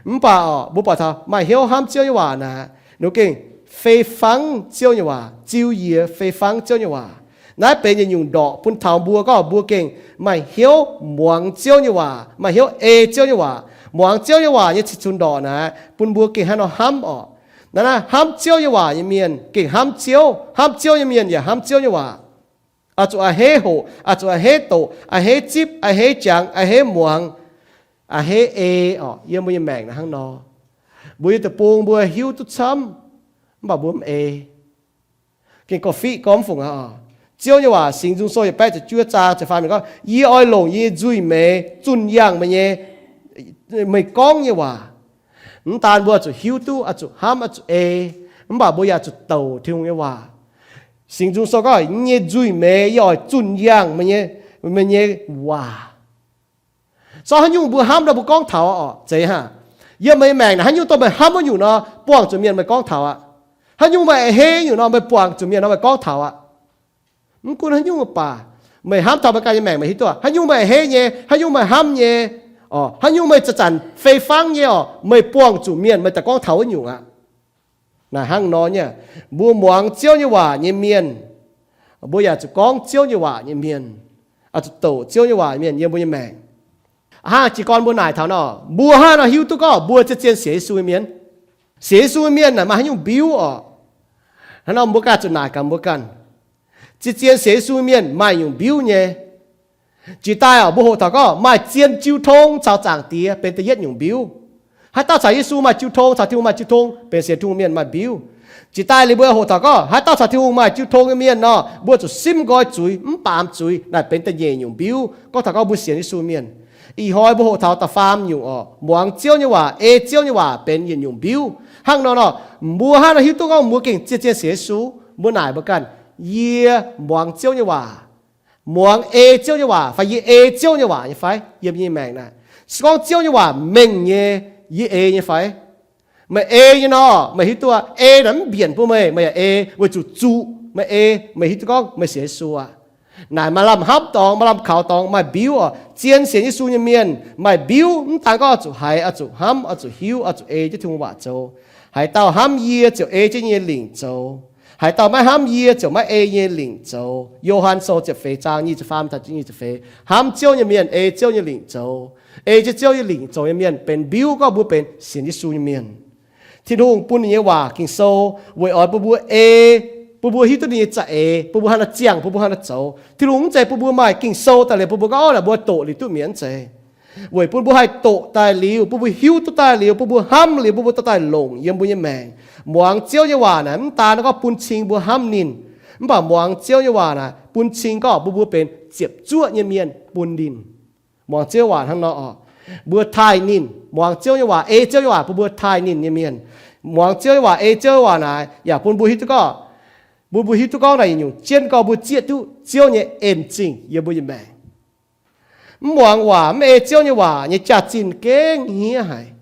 Mv baac orqc, mbuo buatc taux maaih hnyouv hnamv Ziouv nyei waac naaic, ninh mbuo gengh fei fangv Ziouv nyei waac, ziux yie fei fangv Ziouv nyei waac. Naaiv benx yietc nyungc ndorqc bun taux mbuo gorngv mbuo gengh maaih hnyouv muangx Ziouv nyei waac, maaih hnyouv ei Ziouv nyei waac. Muangx Ziouv nyei waac nyei cih cunx ndorqc naaic, bun mbuo gengh hnangv nor hnamv orqc. Naaiv, naaiv hnamv Ziouv nyei waac nyei mienh gengh hnamv Ziouv. Hnamv Ziouv nyei mienh yaac hnamv Ziouv nyei waac. Oix zuqc a'hneiv hoqc, oix zuqc a'hneiv doqc, a'hneiv zipv, a'hneiv jangx, a'hneiv muangx, a'hneiv ei orqc. Yiem mbuo nyei maengc naaiv hnangv nor, mbuo nyei deic-bung mbuo hiuv duqv camv, mv baac mbuo mv ei. Gengh gorqv-fiqv gorngv mv fungc aqv. Ziouv nyei waac, Singx Nzung Sou yietc baeqv ziepc juov zaang ziepc faam yiemc gorngv, Yie oix longc yie nyei nzuih meix zunh yangh meih nyei, meih gorngv nyei waac. Mv daan mbuo oix zuqc hiuv duqv, oix zuqc hnamv, oix zuqc ei, mv baac mbuo yaac zuqc douc Tin-Hungh nyei waac. Singx Nzung Sou gorngv, Yie nyei nzuih meix yie oix zunh yangh meih nyei, meih nyei waac. Zorqv haaix nyungc mbuo hnamv nor mbuo gorngv taux aqv orqc. Zeiz hnangv. Yiem meih nyei maengc naaic haaix nyungc dongh meih hnamv wuov nyungc nor, buangh zuqc mienh meih gorngv taux aqv. Haaix nyungc meih a'hneiv nyungc nor, meih buangh zuqc mienh nor meih gorngv taux aqv. Mv gunv haaix nyungc baac, meih hnamv taux meih ganh nyei maengc meih hiuv duqv haaix nyungc meih a'hneiv nyei, haaix nyungc meih hnamv nyei, orqc, haaix nyungc meih zanc-zanc fei fangv nyei orqc, meih buangh zuqc mienh meih daaih gorngv taux wuov nyungc aqv. Naaic hnangv nor nyei, mbuo muangx Ziouv nyei waac nyei mienh, mbuo yaac zuqc gorngv Ziouv nyei waac nyei mienh, zuqc doqc Ziouv nyei waac mienh yiem mbuo nyei maengc. Hnangv jiez gorn mbuo naaic taux nor, mbuo hnangv nor hiuv duqv gorngv mbuo zien-zien sienx Yesu nyei mienh. Sienx Yesu nyei mienh naaic maaih haaix nyungc mbiuv orqc? Hnangv nor mbuo ganh zuqc naaic gaax mbuo ganh. Zien-zien sienx Yesu nyei mienh maaih nyungc mbiuv nyei. Jiex daaih orqc, mbuo hoqc taux gorngv maaih zien jiu tong caux Zaangc Diex benx da'yietv nyungc mbiuv. Haaix dauh caux Yesu maaih jiu tong, caux Tin-Hungh maaih jiu tong, benx sienx Tin-Hungh mienh maaih mbiuv. Jiex daaih liuz mbuo hoqc taux gorngv haaix dauh caux Tin-Hungh maaih jiu tong nyei mienh nor, mbuo zuqc simv nqoi zuiz, mv baamz zuiz. Naaic benx da'nyeic nyungc mbiuv gorngv taux gorngv mbuo sienx Yesu mienh. Ih hnoi mbuo hoqc taux da'faam nyungc orqc, muangx Ziouv nyei waac, ei Ziouv nyei waac benx yietc nyungc mbiuv. Hnangv nor nor, mbuo hnangv nor hiuv duqv gorngv mbuo gengh zien-zien sienx Yesu, mbuo naaic mbuo ganh, yie muangx Ziouv nyei waac, muangx ei Ziouv nyei waac fai yie ei Ziouv nyei waac nyei fai? Yiem yie nyei maengc naaic, se gorngv Ziouv nyei waac mengh nyei, yie ei nyei fai? Meih ei nyei nor, meih hiuv duqv ei naaic mv mbienc bun meih, meih yaac ei weic zuqc zuqc meih ei, meih hiuv duqv gorngv meih sienx Yesu aqv. Naaic maaih lamh hnamv dorngx, maaih lamh kaux dorngx, maaih mbiuv orqc. Zien sienx Yesu nyei mienh maaih mbiuv, mv daan gorngv oix zuqc haiz, oix zuqc hnamv, oix zuqc hiuv, oix zuqc ei jienv Tin-Hungh waac zoux. Haaix dauh hnamv yie ziouc ei jienv yie nyei lingc zoux. Haaix dauh maiv hnamv yie ziouc maiv ei yie nyei lingc zoux. Yo^han Sou ziepc feix zaang nyic ziepc faam taux nyic ziepc feix. Hnamv Ziouv nyei mienh ei Ziouv nyei lingc zoux. Ei jienv Ziouv nyei lingc zoux nyei mienh benx mbiuv gorngv mbuo benx sienx Yesu nyei mienh. Tin-Hungh bun ninh nyei waac Ging-Sou weic oix bun mbuo ei, bun mbuo hiuv duqv ninh nyei za'eix, bun mbuo hnangv naaiv ziangh, bun mbuo hnangv naaiv zoux. Tin-Hungh mv zeiz bun mbuo maaih Ging-Sou daaih liuz bun mbuo gorngv, Orv, naaic mbuo doqc liuz duqv mi'aqv, mv zeiz. Weic bun mbuo haih doqc daaih liuz, bun mbuo hiuv duqv daaih liuz, bun mbuo hnamv liuz, bun mbuo dorh daaih longc yiem mbuo nyei maengc. Muangx Ziouv nyei waac naaic mv daan gorngv bun cing mbuo hnamv ninh, mv baac muangx Ziouv nyei waac naaic bun cing gorngv bun mbuo benx ziepc zuoqv nyei mienh bun ninh. Muangx Ziouv waac hnangv nor orqc, mbuo taaih ninh. Muangx Ziouv nyei waac, ei Ziouv nyei waac bun mbuo taaih ninh nyei mienh. Muangx Ziouv nyei waac, ei Ziouv nyei waac naaic yaac bun mbuo hiuv duqv gorngv, bun mbuo hiuv duqv gorngv naaic yietc nyungc jienv gorngv mbuo zieqv duqv Ziouv nyei en zingh yiem mbuo nyei maengc. Mv muangx waac, mv ei Ziouv nyei waac nyei jaax-zinh gengh hniev haic.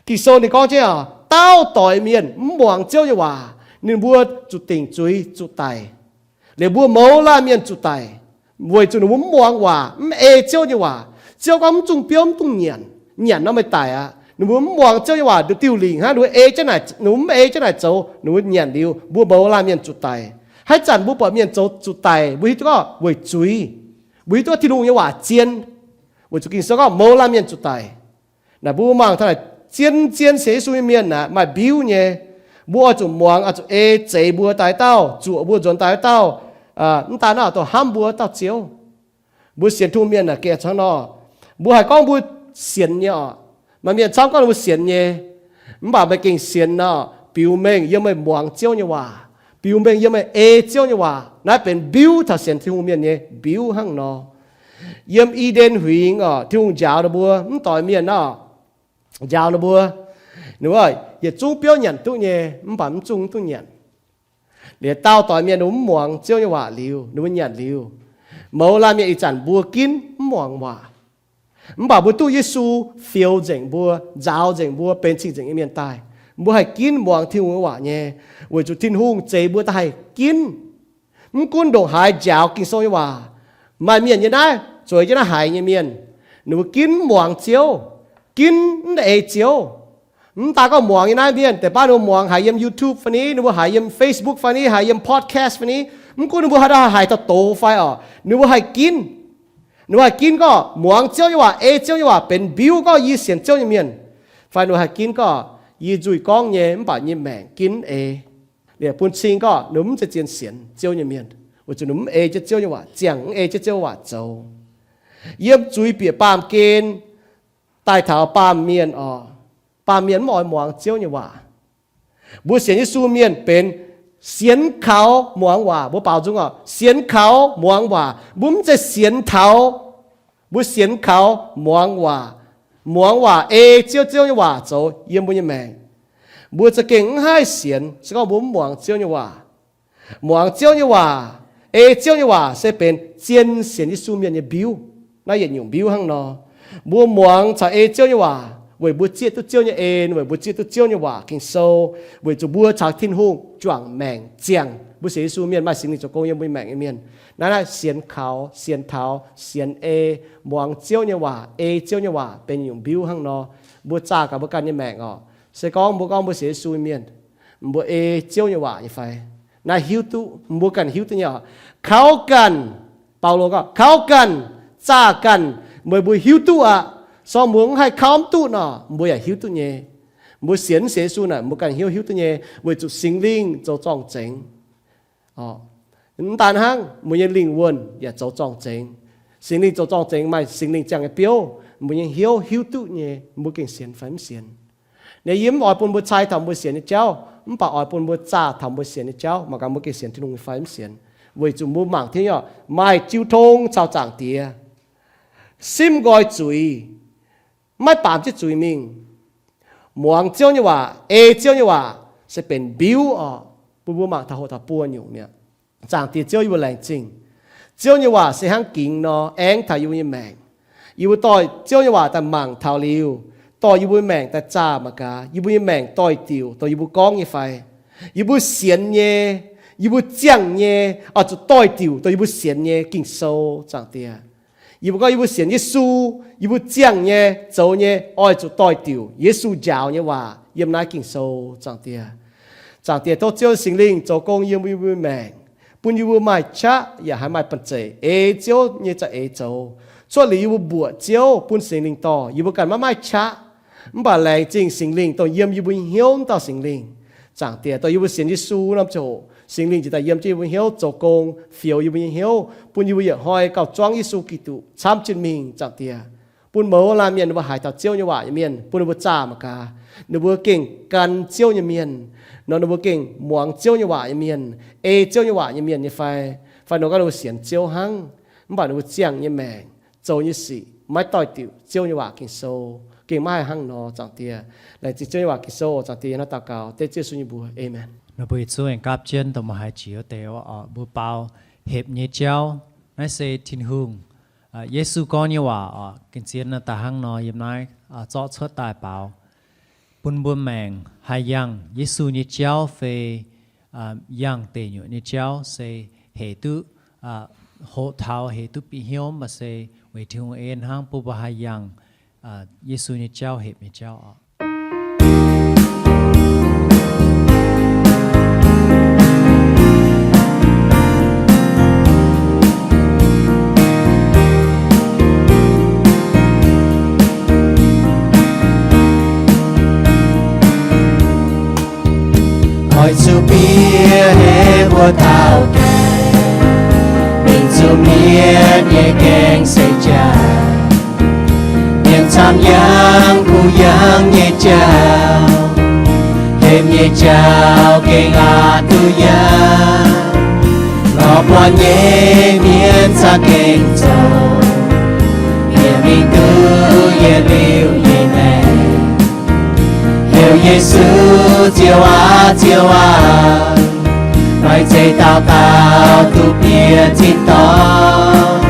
Ging-Sou ninh gorngv jienv orqc, dauh doix mienh mv muangx Ziouv nyei waac, ninh mbuo zuqc dingc zuiz zuqc daic. Liuz mbuo mouz laanh mienh zuqc daic, weic zuqc ninh mbuo mv muangx waac, mv ei Ziouv nyei waac. Ziouv gorngv, mv zungh biouv mv dungx nyanc. Nyanc nor meih daic aqv. Ninh mbuo mv muangx Ziouv nyei waac, nduqc diuh lingc hnangv, ninh mbuo ei jienv naaic, ninh mbuo mv ei jienv naaic zoux, ninh mbuo nyanc liuz, mbuo mouz laanh mienh zuqc daic. Haaix zanc mbuo buatc mienh zoux zuqc daic, mbuo hiuv duqv gorngv weic zuiz. Mbuo hiuv duqv Tin-Hungh nyei waac zien, weic zuqc Ging-Sou gorngv mouz laanh mienh zuqc daic. Naaic mbuo mangc taux naaic, zien-zien sienx Yesu nyei mienh aeqv, maaih mbiuv nyei. Mbuo oix zuqc muangx, oix zuqc ei zeix mbuo daaih dauh, zuoqc mbuo nzuonx daaih dauh. Mv daan naaiv dongh hnamv mbuo dauh Ziouv. Mbuo sienx Tin-Hungh mienh aeqv, gengh hnangv nor, mbuo haih gorngv mbuo sienx nyei orqc. Maaih mienh camv gorngv mbuo sienx nyei, mv baac meih gengh sienx nor, biux mengh yiem meih muangx Ziouv nyei waac, biux mengh yiem meih ei Ziouv nyei waac. Naaiv benx mbiuv taux sienx Tin-Hungh mienh nyei mbiuv hnangv nor. Yiem I^nden Huingx orqc, Tin-Hungh njaaux ninh mbuo mv doix mienh orqc, njaaux ninh mbuo, ninh mbuo yietc zungv biouv nyanc duqv nyei, mv baac mv zungh mv duqv nyanc. Liuz dauh doix mienh ninh mbuo mv muangx Ziouv nyei waac liuz, ninh mbuo nyanc liuz, mouz laanh mienh ih zanc mbuo ginv mv muangx waac. Mv baac mbuo duqv Yesu fioux nzengc mbuo, nzaaux nzengc mbuo, benx cing-nzengc nyei mienh daaih. Mbuo haih ginv muangx Tin-Hungh nyei waac nyei, weic zuqc Tin-Hungh zeix mbuo daaih haih ginv. Mv gunv ndongc haaix njaaux Ging-Sou nyei waac, maaih mienh nyei naaiv, zueiz jienv naaiv haiz nyei mienh, ninh mbuo ginv mv muangx Ziouv, ginv mv ei Ziouv. Mv daan gorngv muangx nyei naaiv mienh, deix baav ninh mbuo muangx haiz yiem YouTube fai ni, ninh mbuo haiz yiem Facebook fai ni, haiz yiem podcast fai ni, mv gunv ninh mbuo haaix dauh haiz taux doz fai orqc, ninh mbuo haih ginv. Ninh mbuo haih ginv gorngv muangx Ziouv nyei waac, ei Ziouv nyei waac benx mbiuv gorngv yie sienx Ziouv nyei mienh. Fai ninh mbuo haih ginv gorngv yie nzuih gorngv nyei, mv baac yie nyei maengc ginv mv ei. Liuz bun cing gorngv ninh mbuo mv zeiz zien sienx Ziouv nyei mienh, weic zuqc ninh mbuo mv ei jienv Ziouv nyei waac ziangh, mv ei jienv Ziouv waac zoux. Yiem zuiz bieqc baamh gen daaih taux baamh mienh orqc, baamh mienh mv oix muangx Ziouv nyei waac. Mbuo sienx Yesu mienh benx sienx kaux muangx waac. Mbuo baaux nzung orqc, sienx kaux muangx waac. Mbuo mv zeiz sienx taux, mbuo sienx kaux muangx waac. Muangx waac, ei Ziouv, Ziouv nyei waac zoux yiem mbuo nyei maengc. Mbuo za'gengh mv haih sienx se gorngv mbuo mv muangx Ziouv nyei waac. Muangx Ziouv nyei waac, ei Ziouv nyei waac se benx zien sienx Yesu mienh nyei mbiuv. Naaiv yietc nyungc mbiuv hnangv nor. Mbuo muangx caux ei Ziouv nyei waac weic mbuo zieqv duqv Ziouv nyei en, weic mbuo zieqv duqv Ziouv nyei waac Ging-Sou, weic zuqc mbuo caux Tin-Hungh juangc maengc ziangh. Mbuo sienx Yesu mienh maaih Singx Lingh zoux gong yiem mbuo maengc nyei mienh. Naaiv naaiv sienx kaux, sienx taux, sienx ei, muangx Ziouv nyei waac, ei Ziouv nyei waac benx nyungc mbiuv hnangv nor. Mbuo zaah gaax mbuo ganh nyei maengc orqc. Se gorngv mbuo gorngv mbuo sienx Yesu mienh, mbuo ei Ziouv nyei waac nyei fai? Naaiv hiuv duqv, mbuo ganh hiuv duqv nyei oc. Kauv ganh, Baulo gorngv, kauv ganh, zaah ganh, meih mbuo hiuv duqv aqv. Sorng mbuo mv haih kauv mv duqv nor, mbuo yaac hiuv duqv nyei. Mbuo sienx, sienx Yesu naaic, mbuo ganh hnyouv hiuv duqv nyei, weic zuqc Singx Lingh zoux zorng-zengx. Mv daan hnangv, mbuo nyei lingh wuonh yaac zoux zorng-zengx. Singx Lingh zoux zorng-zengx maaih Singx Lingh ziangh nyei biouv, mbuo nyei hnyouv hiuv duqv nyei, mbuo gengh sienx fai mv sienx. Naaiv yie mv oix bun mbuo cai taux mbuo sienx nyei jauv, mv baac oix bun mbuo zaah taux mbuo sienx nyei jauv, mangc gaax mbuo gengh sienx Tin-Hungh nyei fai mv sienx. Weic zuqc mbuo mangc taux nyei, maaih jiu tong caux Zaangc Diex, simv nqoi zuiz, maiv baamz jienv zuiz mingh, muangx Ziouv nyei waac, ei Ziouv nyei waac, se benx mbiuv oc, bun mbuo mangc taux hoqc taux buo nyungc mi'aqv. Zaangc Diex Ziouv, yie mbuo laengz zingh. Ziouv nyei waac se hnangv gingx nor aengx taux yie mbuo nyei maengc. Yie mbuo dorh Ziouv nyei waac daaih mangc taux liuz, dorh yie mbuo maengc daaih zaah mangc gaax, yie mbuo nyei maengc doix-diuc dongh yie mbuo gorngv nyei fai? Yie mbuo sienx nyei, yie mbuo ziangh nyei, oix zuqc doix-diuc dongh yie mbuo sienx nyei Ging-Sou, Zaangc Diex. Yie mbuo gorngv yie mbuo sienx Yesu, yie mbuo ziangh nyei, zoux nyei, oix zuqc doix-diuc Yesu njaaux nyei waac yiem naaiv Ging-Sou, Zaangc Diex. Zaangc Diex, tov Ziouv Singx Lingh zoux gong yiem yie mbuo maengc, bun yie mbuo maaih qaqv yaac haih maaih banh zeic ei Ziouv nyei za'eix zoux. Cuotv liuz yie mbuo mbuoqc Ziouv bun Singx Lingh dorh, yie mbuo ganh maiv maaih qaqv. Mv baac laengz zingh Singx Lingh dongh yiem yie mbuo hnyouv wuov dauh Singx Lingh. Zaangc Diex, dongh yie mbuo sienx Yesu norm ziangh hoc, Singx Lingh ziouc daaih yiem jienv yie mbuo hnyouv zoux gong, fioux yie mbuo nyei hnyouv, bun yie mbuo yietc hnoi gauh zuangv Yesu Giduc camv jienv mingh, Zaangc Diex. Bun mouz laanh mienh ninh mbuo haiz taux Ziouv nyei waac nyei mienh, bun ninh mbuo zaah mangc gaax, ninh mbuo gengh gan Ziouv nyei mienh, nor ninh mbuo gengh muangx Ziouv nyei waac nyei mienh, ei Ziouv nyei waac nyei mienh nyei fai? Fai nor gorngv ninh mbuo sienx Ziouv hnangv, mv baac ninh mbuo ziangh nyei maengc, zoux nyei sic maiv doix-diuc Ziouv nyei waac Ging-Sou, gengh maiv haih hnangv nor, Zaangc Diex. Laengz zingh Ziouv nyei waac Ging-Sou, Zaangc Diex, yie naaiv daux gaux dengv Ziouv Yesu nyei mbuox. Aamen. Nor mbuo yietc zungv aengx gapv jienv dongh mbuo haiz jiex wuov deix oc, mbuo baaux hepc nyei jauv. Naaiv se Tin-Hungh, Yesu gorngv nyei waac oc. Gengh zien naaiv daaih hnangv nor yiem naaiv zorqv cuotv daaih baaux, bun mbuo maengc haih yangh Yesu nyei jauv fai yangh deic nyuoqc nyei jauv, se hec duqv hoqc taux, hec duqv bieqc hnyouv, mv baac se weic Tin-Hungh en hnangv bun mbuo haih yangh Yesu nyei jauv, hepc nyei jauv oc. Oix zuqc bieqc hepc mbuo taux gaengh, mingh zuqc mienh nyei gaeng seix jaax, mienh camv yangh kuh yangh nyei jauv, hepc nyei jauv gengh aqc duqv yangh. Lorz buatc nyei mienh za'gengh zoux, yie mingh duqv yietc liuz nyei maengc, heuc Yesu, Ziouv aac, Ziouv aac, maaih zeiz dauh dauh duqv bieqc tin-dorngh.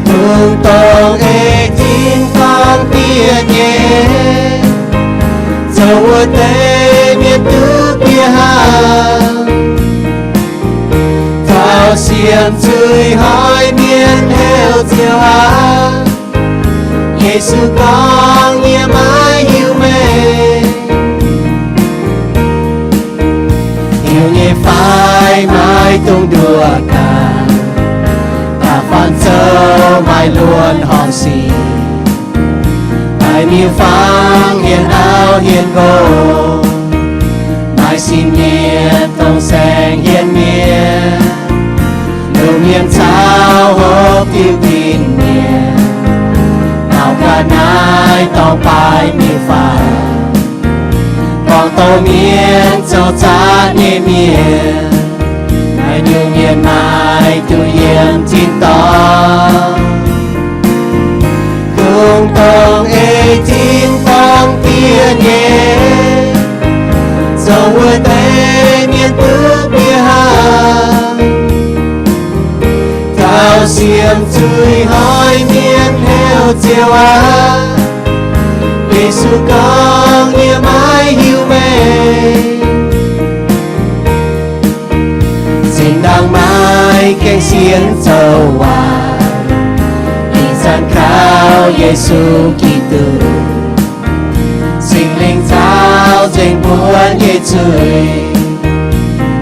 Dungx dongh ei tin-dorngh diev nyei, zoux wuov deix mienh duqv bieqc haic. Taux siemv zuiz-hnoi mienh heuc Ziouv aac, Yesu gorngv, yie maiv hiuv meih. Hiuv nyei fai maiv dungx nduov gaax, da'faanh zoux maaih luonx horngc sic, maaih miuc-fangx hienx auv hienx nqox, maaih sin-mienh dongh saeng hienx mienh, longc mienh caux hopv diuh tin-mienh, taux ga'naaiv dorng baaix miuc-fangx, gorngv douz mienh zoux zaatv nyei mienh, maaih nyungc mienh maaih duqv yiem tin-dorngh. Dungx dongh ei tin-dorngh diev nyei, zoux wuov deix mienh duqv bieqc haic. Taux siemv zuiz-hnoi mienh heuc Ziouv aac, Yesu gorngv, yie maiv hiuv meih. Zinh ndaangc maaih gaengh sienx zoux waac, ih zanc kaux Yesu Giduc, Singx Lingh caux nzengc mbuo nyei zuiz,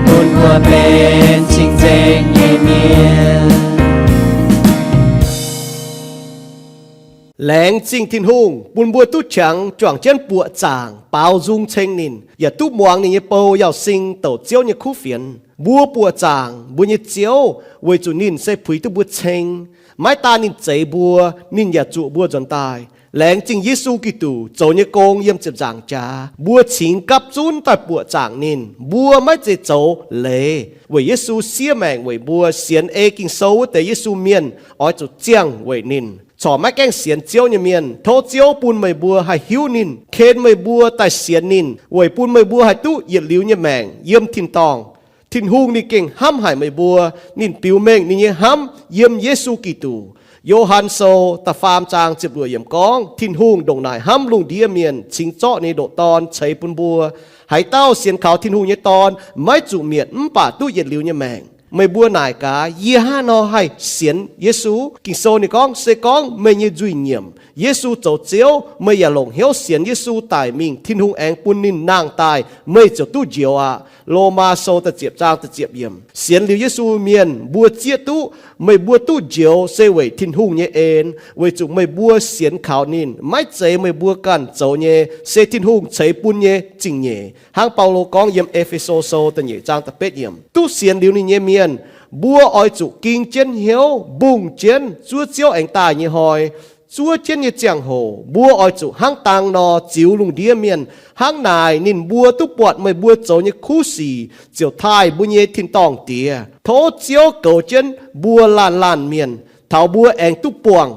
bun mbuo benx cing-nzengc nyei mienh. Laengz zingh Tin-Hungh bun mbuo duqv qangx juangc jienv buoqc zaangc baaux nzung ceng ninh, yaac duqv muangx ninh nyei bou Yauz Sing douc Ziouv nyei kuv fienx. Mbuo buoqc zaangc mbuo nyei Ziouv weic zuqc ninh se puix duqv mbuo ceng. Maiv daan ninh zeix mbuo, ninh yaac zuoqc mbuo nzuonx daaih. Laengz zingh Yesu Giduc zoux nyei gong yiem ziepc nzaangc jaax, mbuo cingx gapv zunv daaih buoqc zaangc ninh. Mbuo maiv zeiz zoux leiz, weic Yesu siev maengc weic mbuo. Sienx ei Ging-Sou wuov deix Yesu mienh oix zuqc ziangh weic ninh. Corc maiv gaengh sienx Ziouv nyei mienh, tov Ziouv bun meih mbuo haih hiuv ninh, ken meih mbuo daaih sienx ninh, weic bun meih mbuo haih duqv yietc liuz nyei maengc yiem tin-dorngh. Tin-Hungh ninh gengh hnamv haic meih mbuo. Ninh biux mengh ninh nyei hnamv yiem Yesu Giduc. Yo^han Sou da'faam zaang ziepc luoqc yiemc gorngv, Tin-Hungh ndongc naaic hnamv lungh ndiev mienh, cingx zorqv ninh nyei ndoqc Dorn ceix bun mbuo. Haaix dauh sienx kaux Tin-Hungh nyei Dorn maiv zuqc mietc mv baac duqv yietc liuz nyei maengc. Meih mbuo naaic gaax, yie hnangv haaix nor haih sienx Yesu? Ging-Sou ninh gorngv, se gorngv meih nyei nzuih nyiemc Yesu zoux Ziouv, meih yaac longc hnyouv sienx Yesu daic mingh, Tin-Hungh aengx bun ninh nangh daaih, meih ziouc duqv njoux aqv. Lomaa Sou da'ziepc zaang da'ziepc yiemc. Sienx liuz Yesu mienh mbuo zieqv duqv, meih mbuo duqv njoux se weic Tin-Hungh nyei en, weic zuqc meih mbuo sienx kaux ninh. Maiv zeiz meih mbuo ganh zoux nyei, se Tin-Hungh ceix bun nyei zingh nyeic. Hnangv Baulo gorngv yiem E^fe^so Sou da'nyeic zaang da'betv yiemc, duqv sienx liuz ninh nyei mienh, mbuo oix zuqc ging jienv hnyouv, mbungh jienv zuov Ziouv aengx daaih nyei hnoi, zuov jienv nyei ziangh hoc, mbuo oix zuqc hnangv dang nor ziux lungh ndiev mienh. Hnangv naaic ninh mbuo duqv buatc meih mbuo zoux nyei kuv sic, ziouc taaih mbuo nyei tin-dorngh Diex. Tov Ziouv goux jienv mbuo laanh laanh mienh, taux mbuo aengx duqv buangh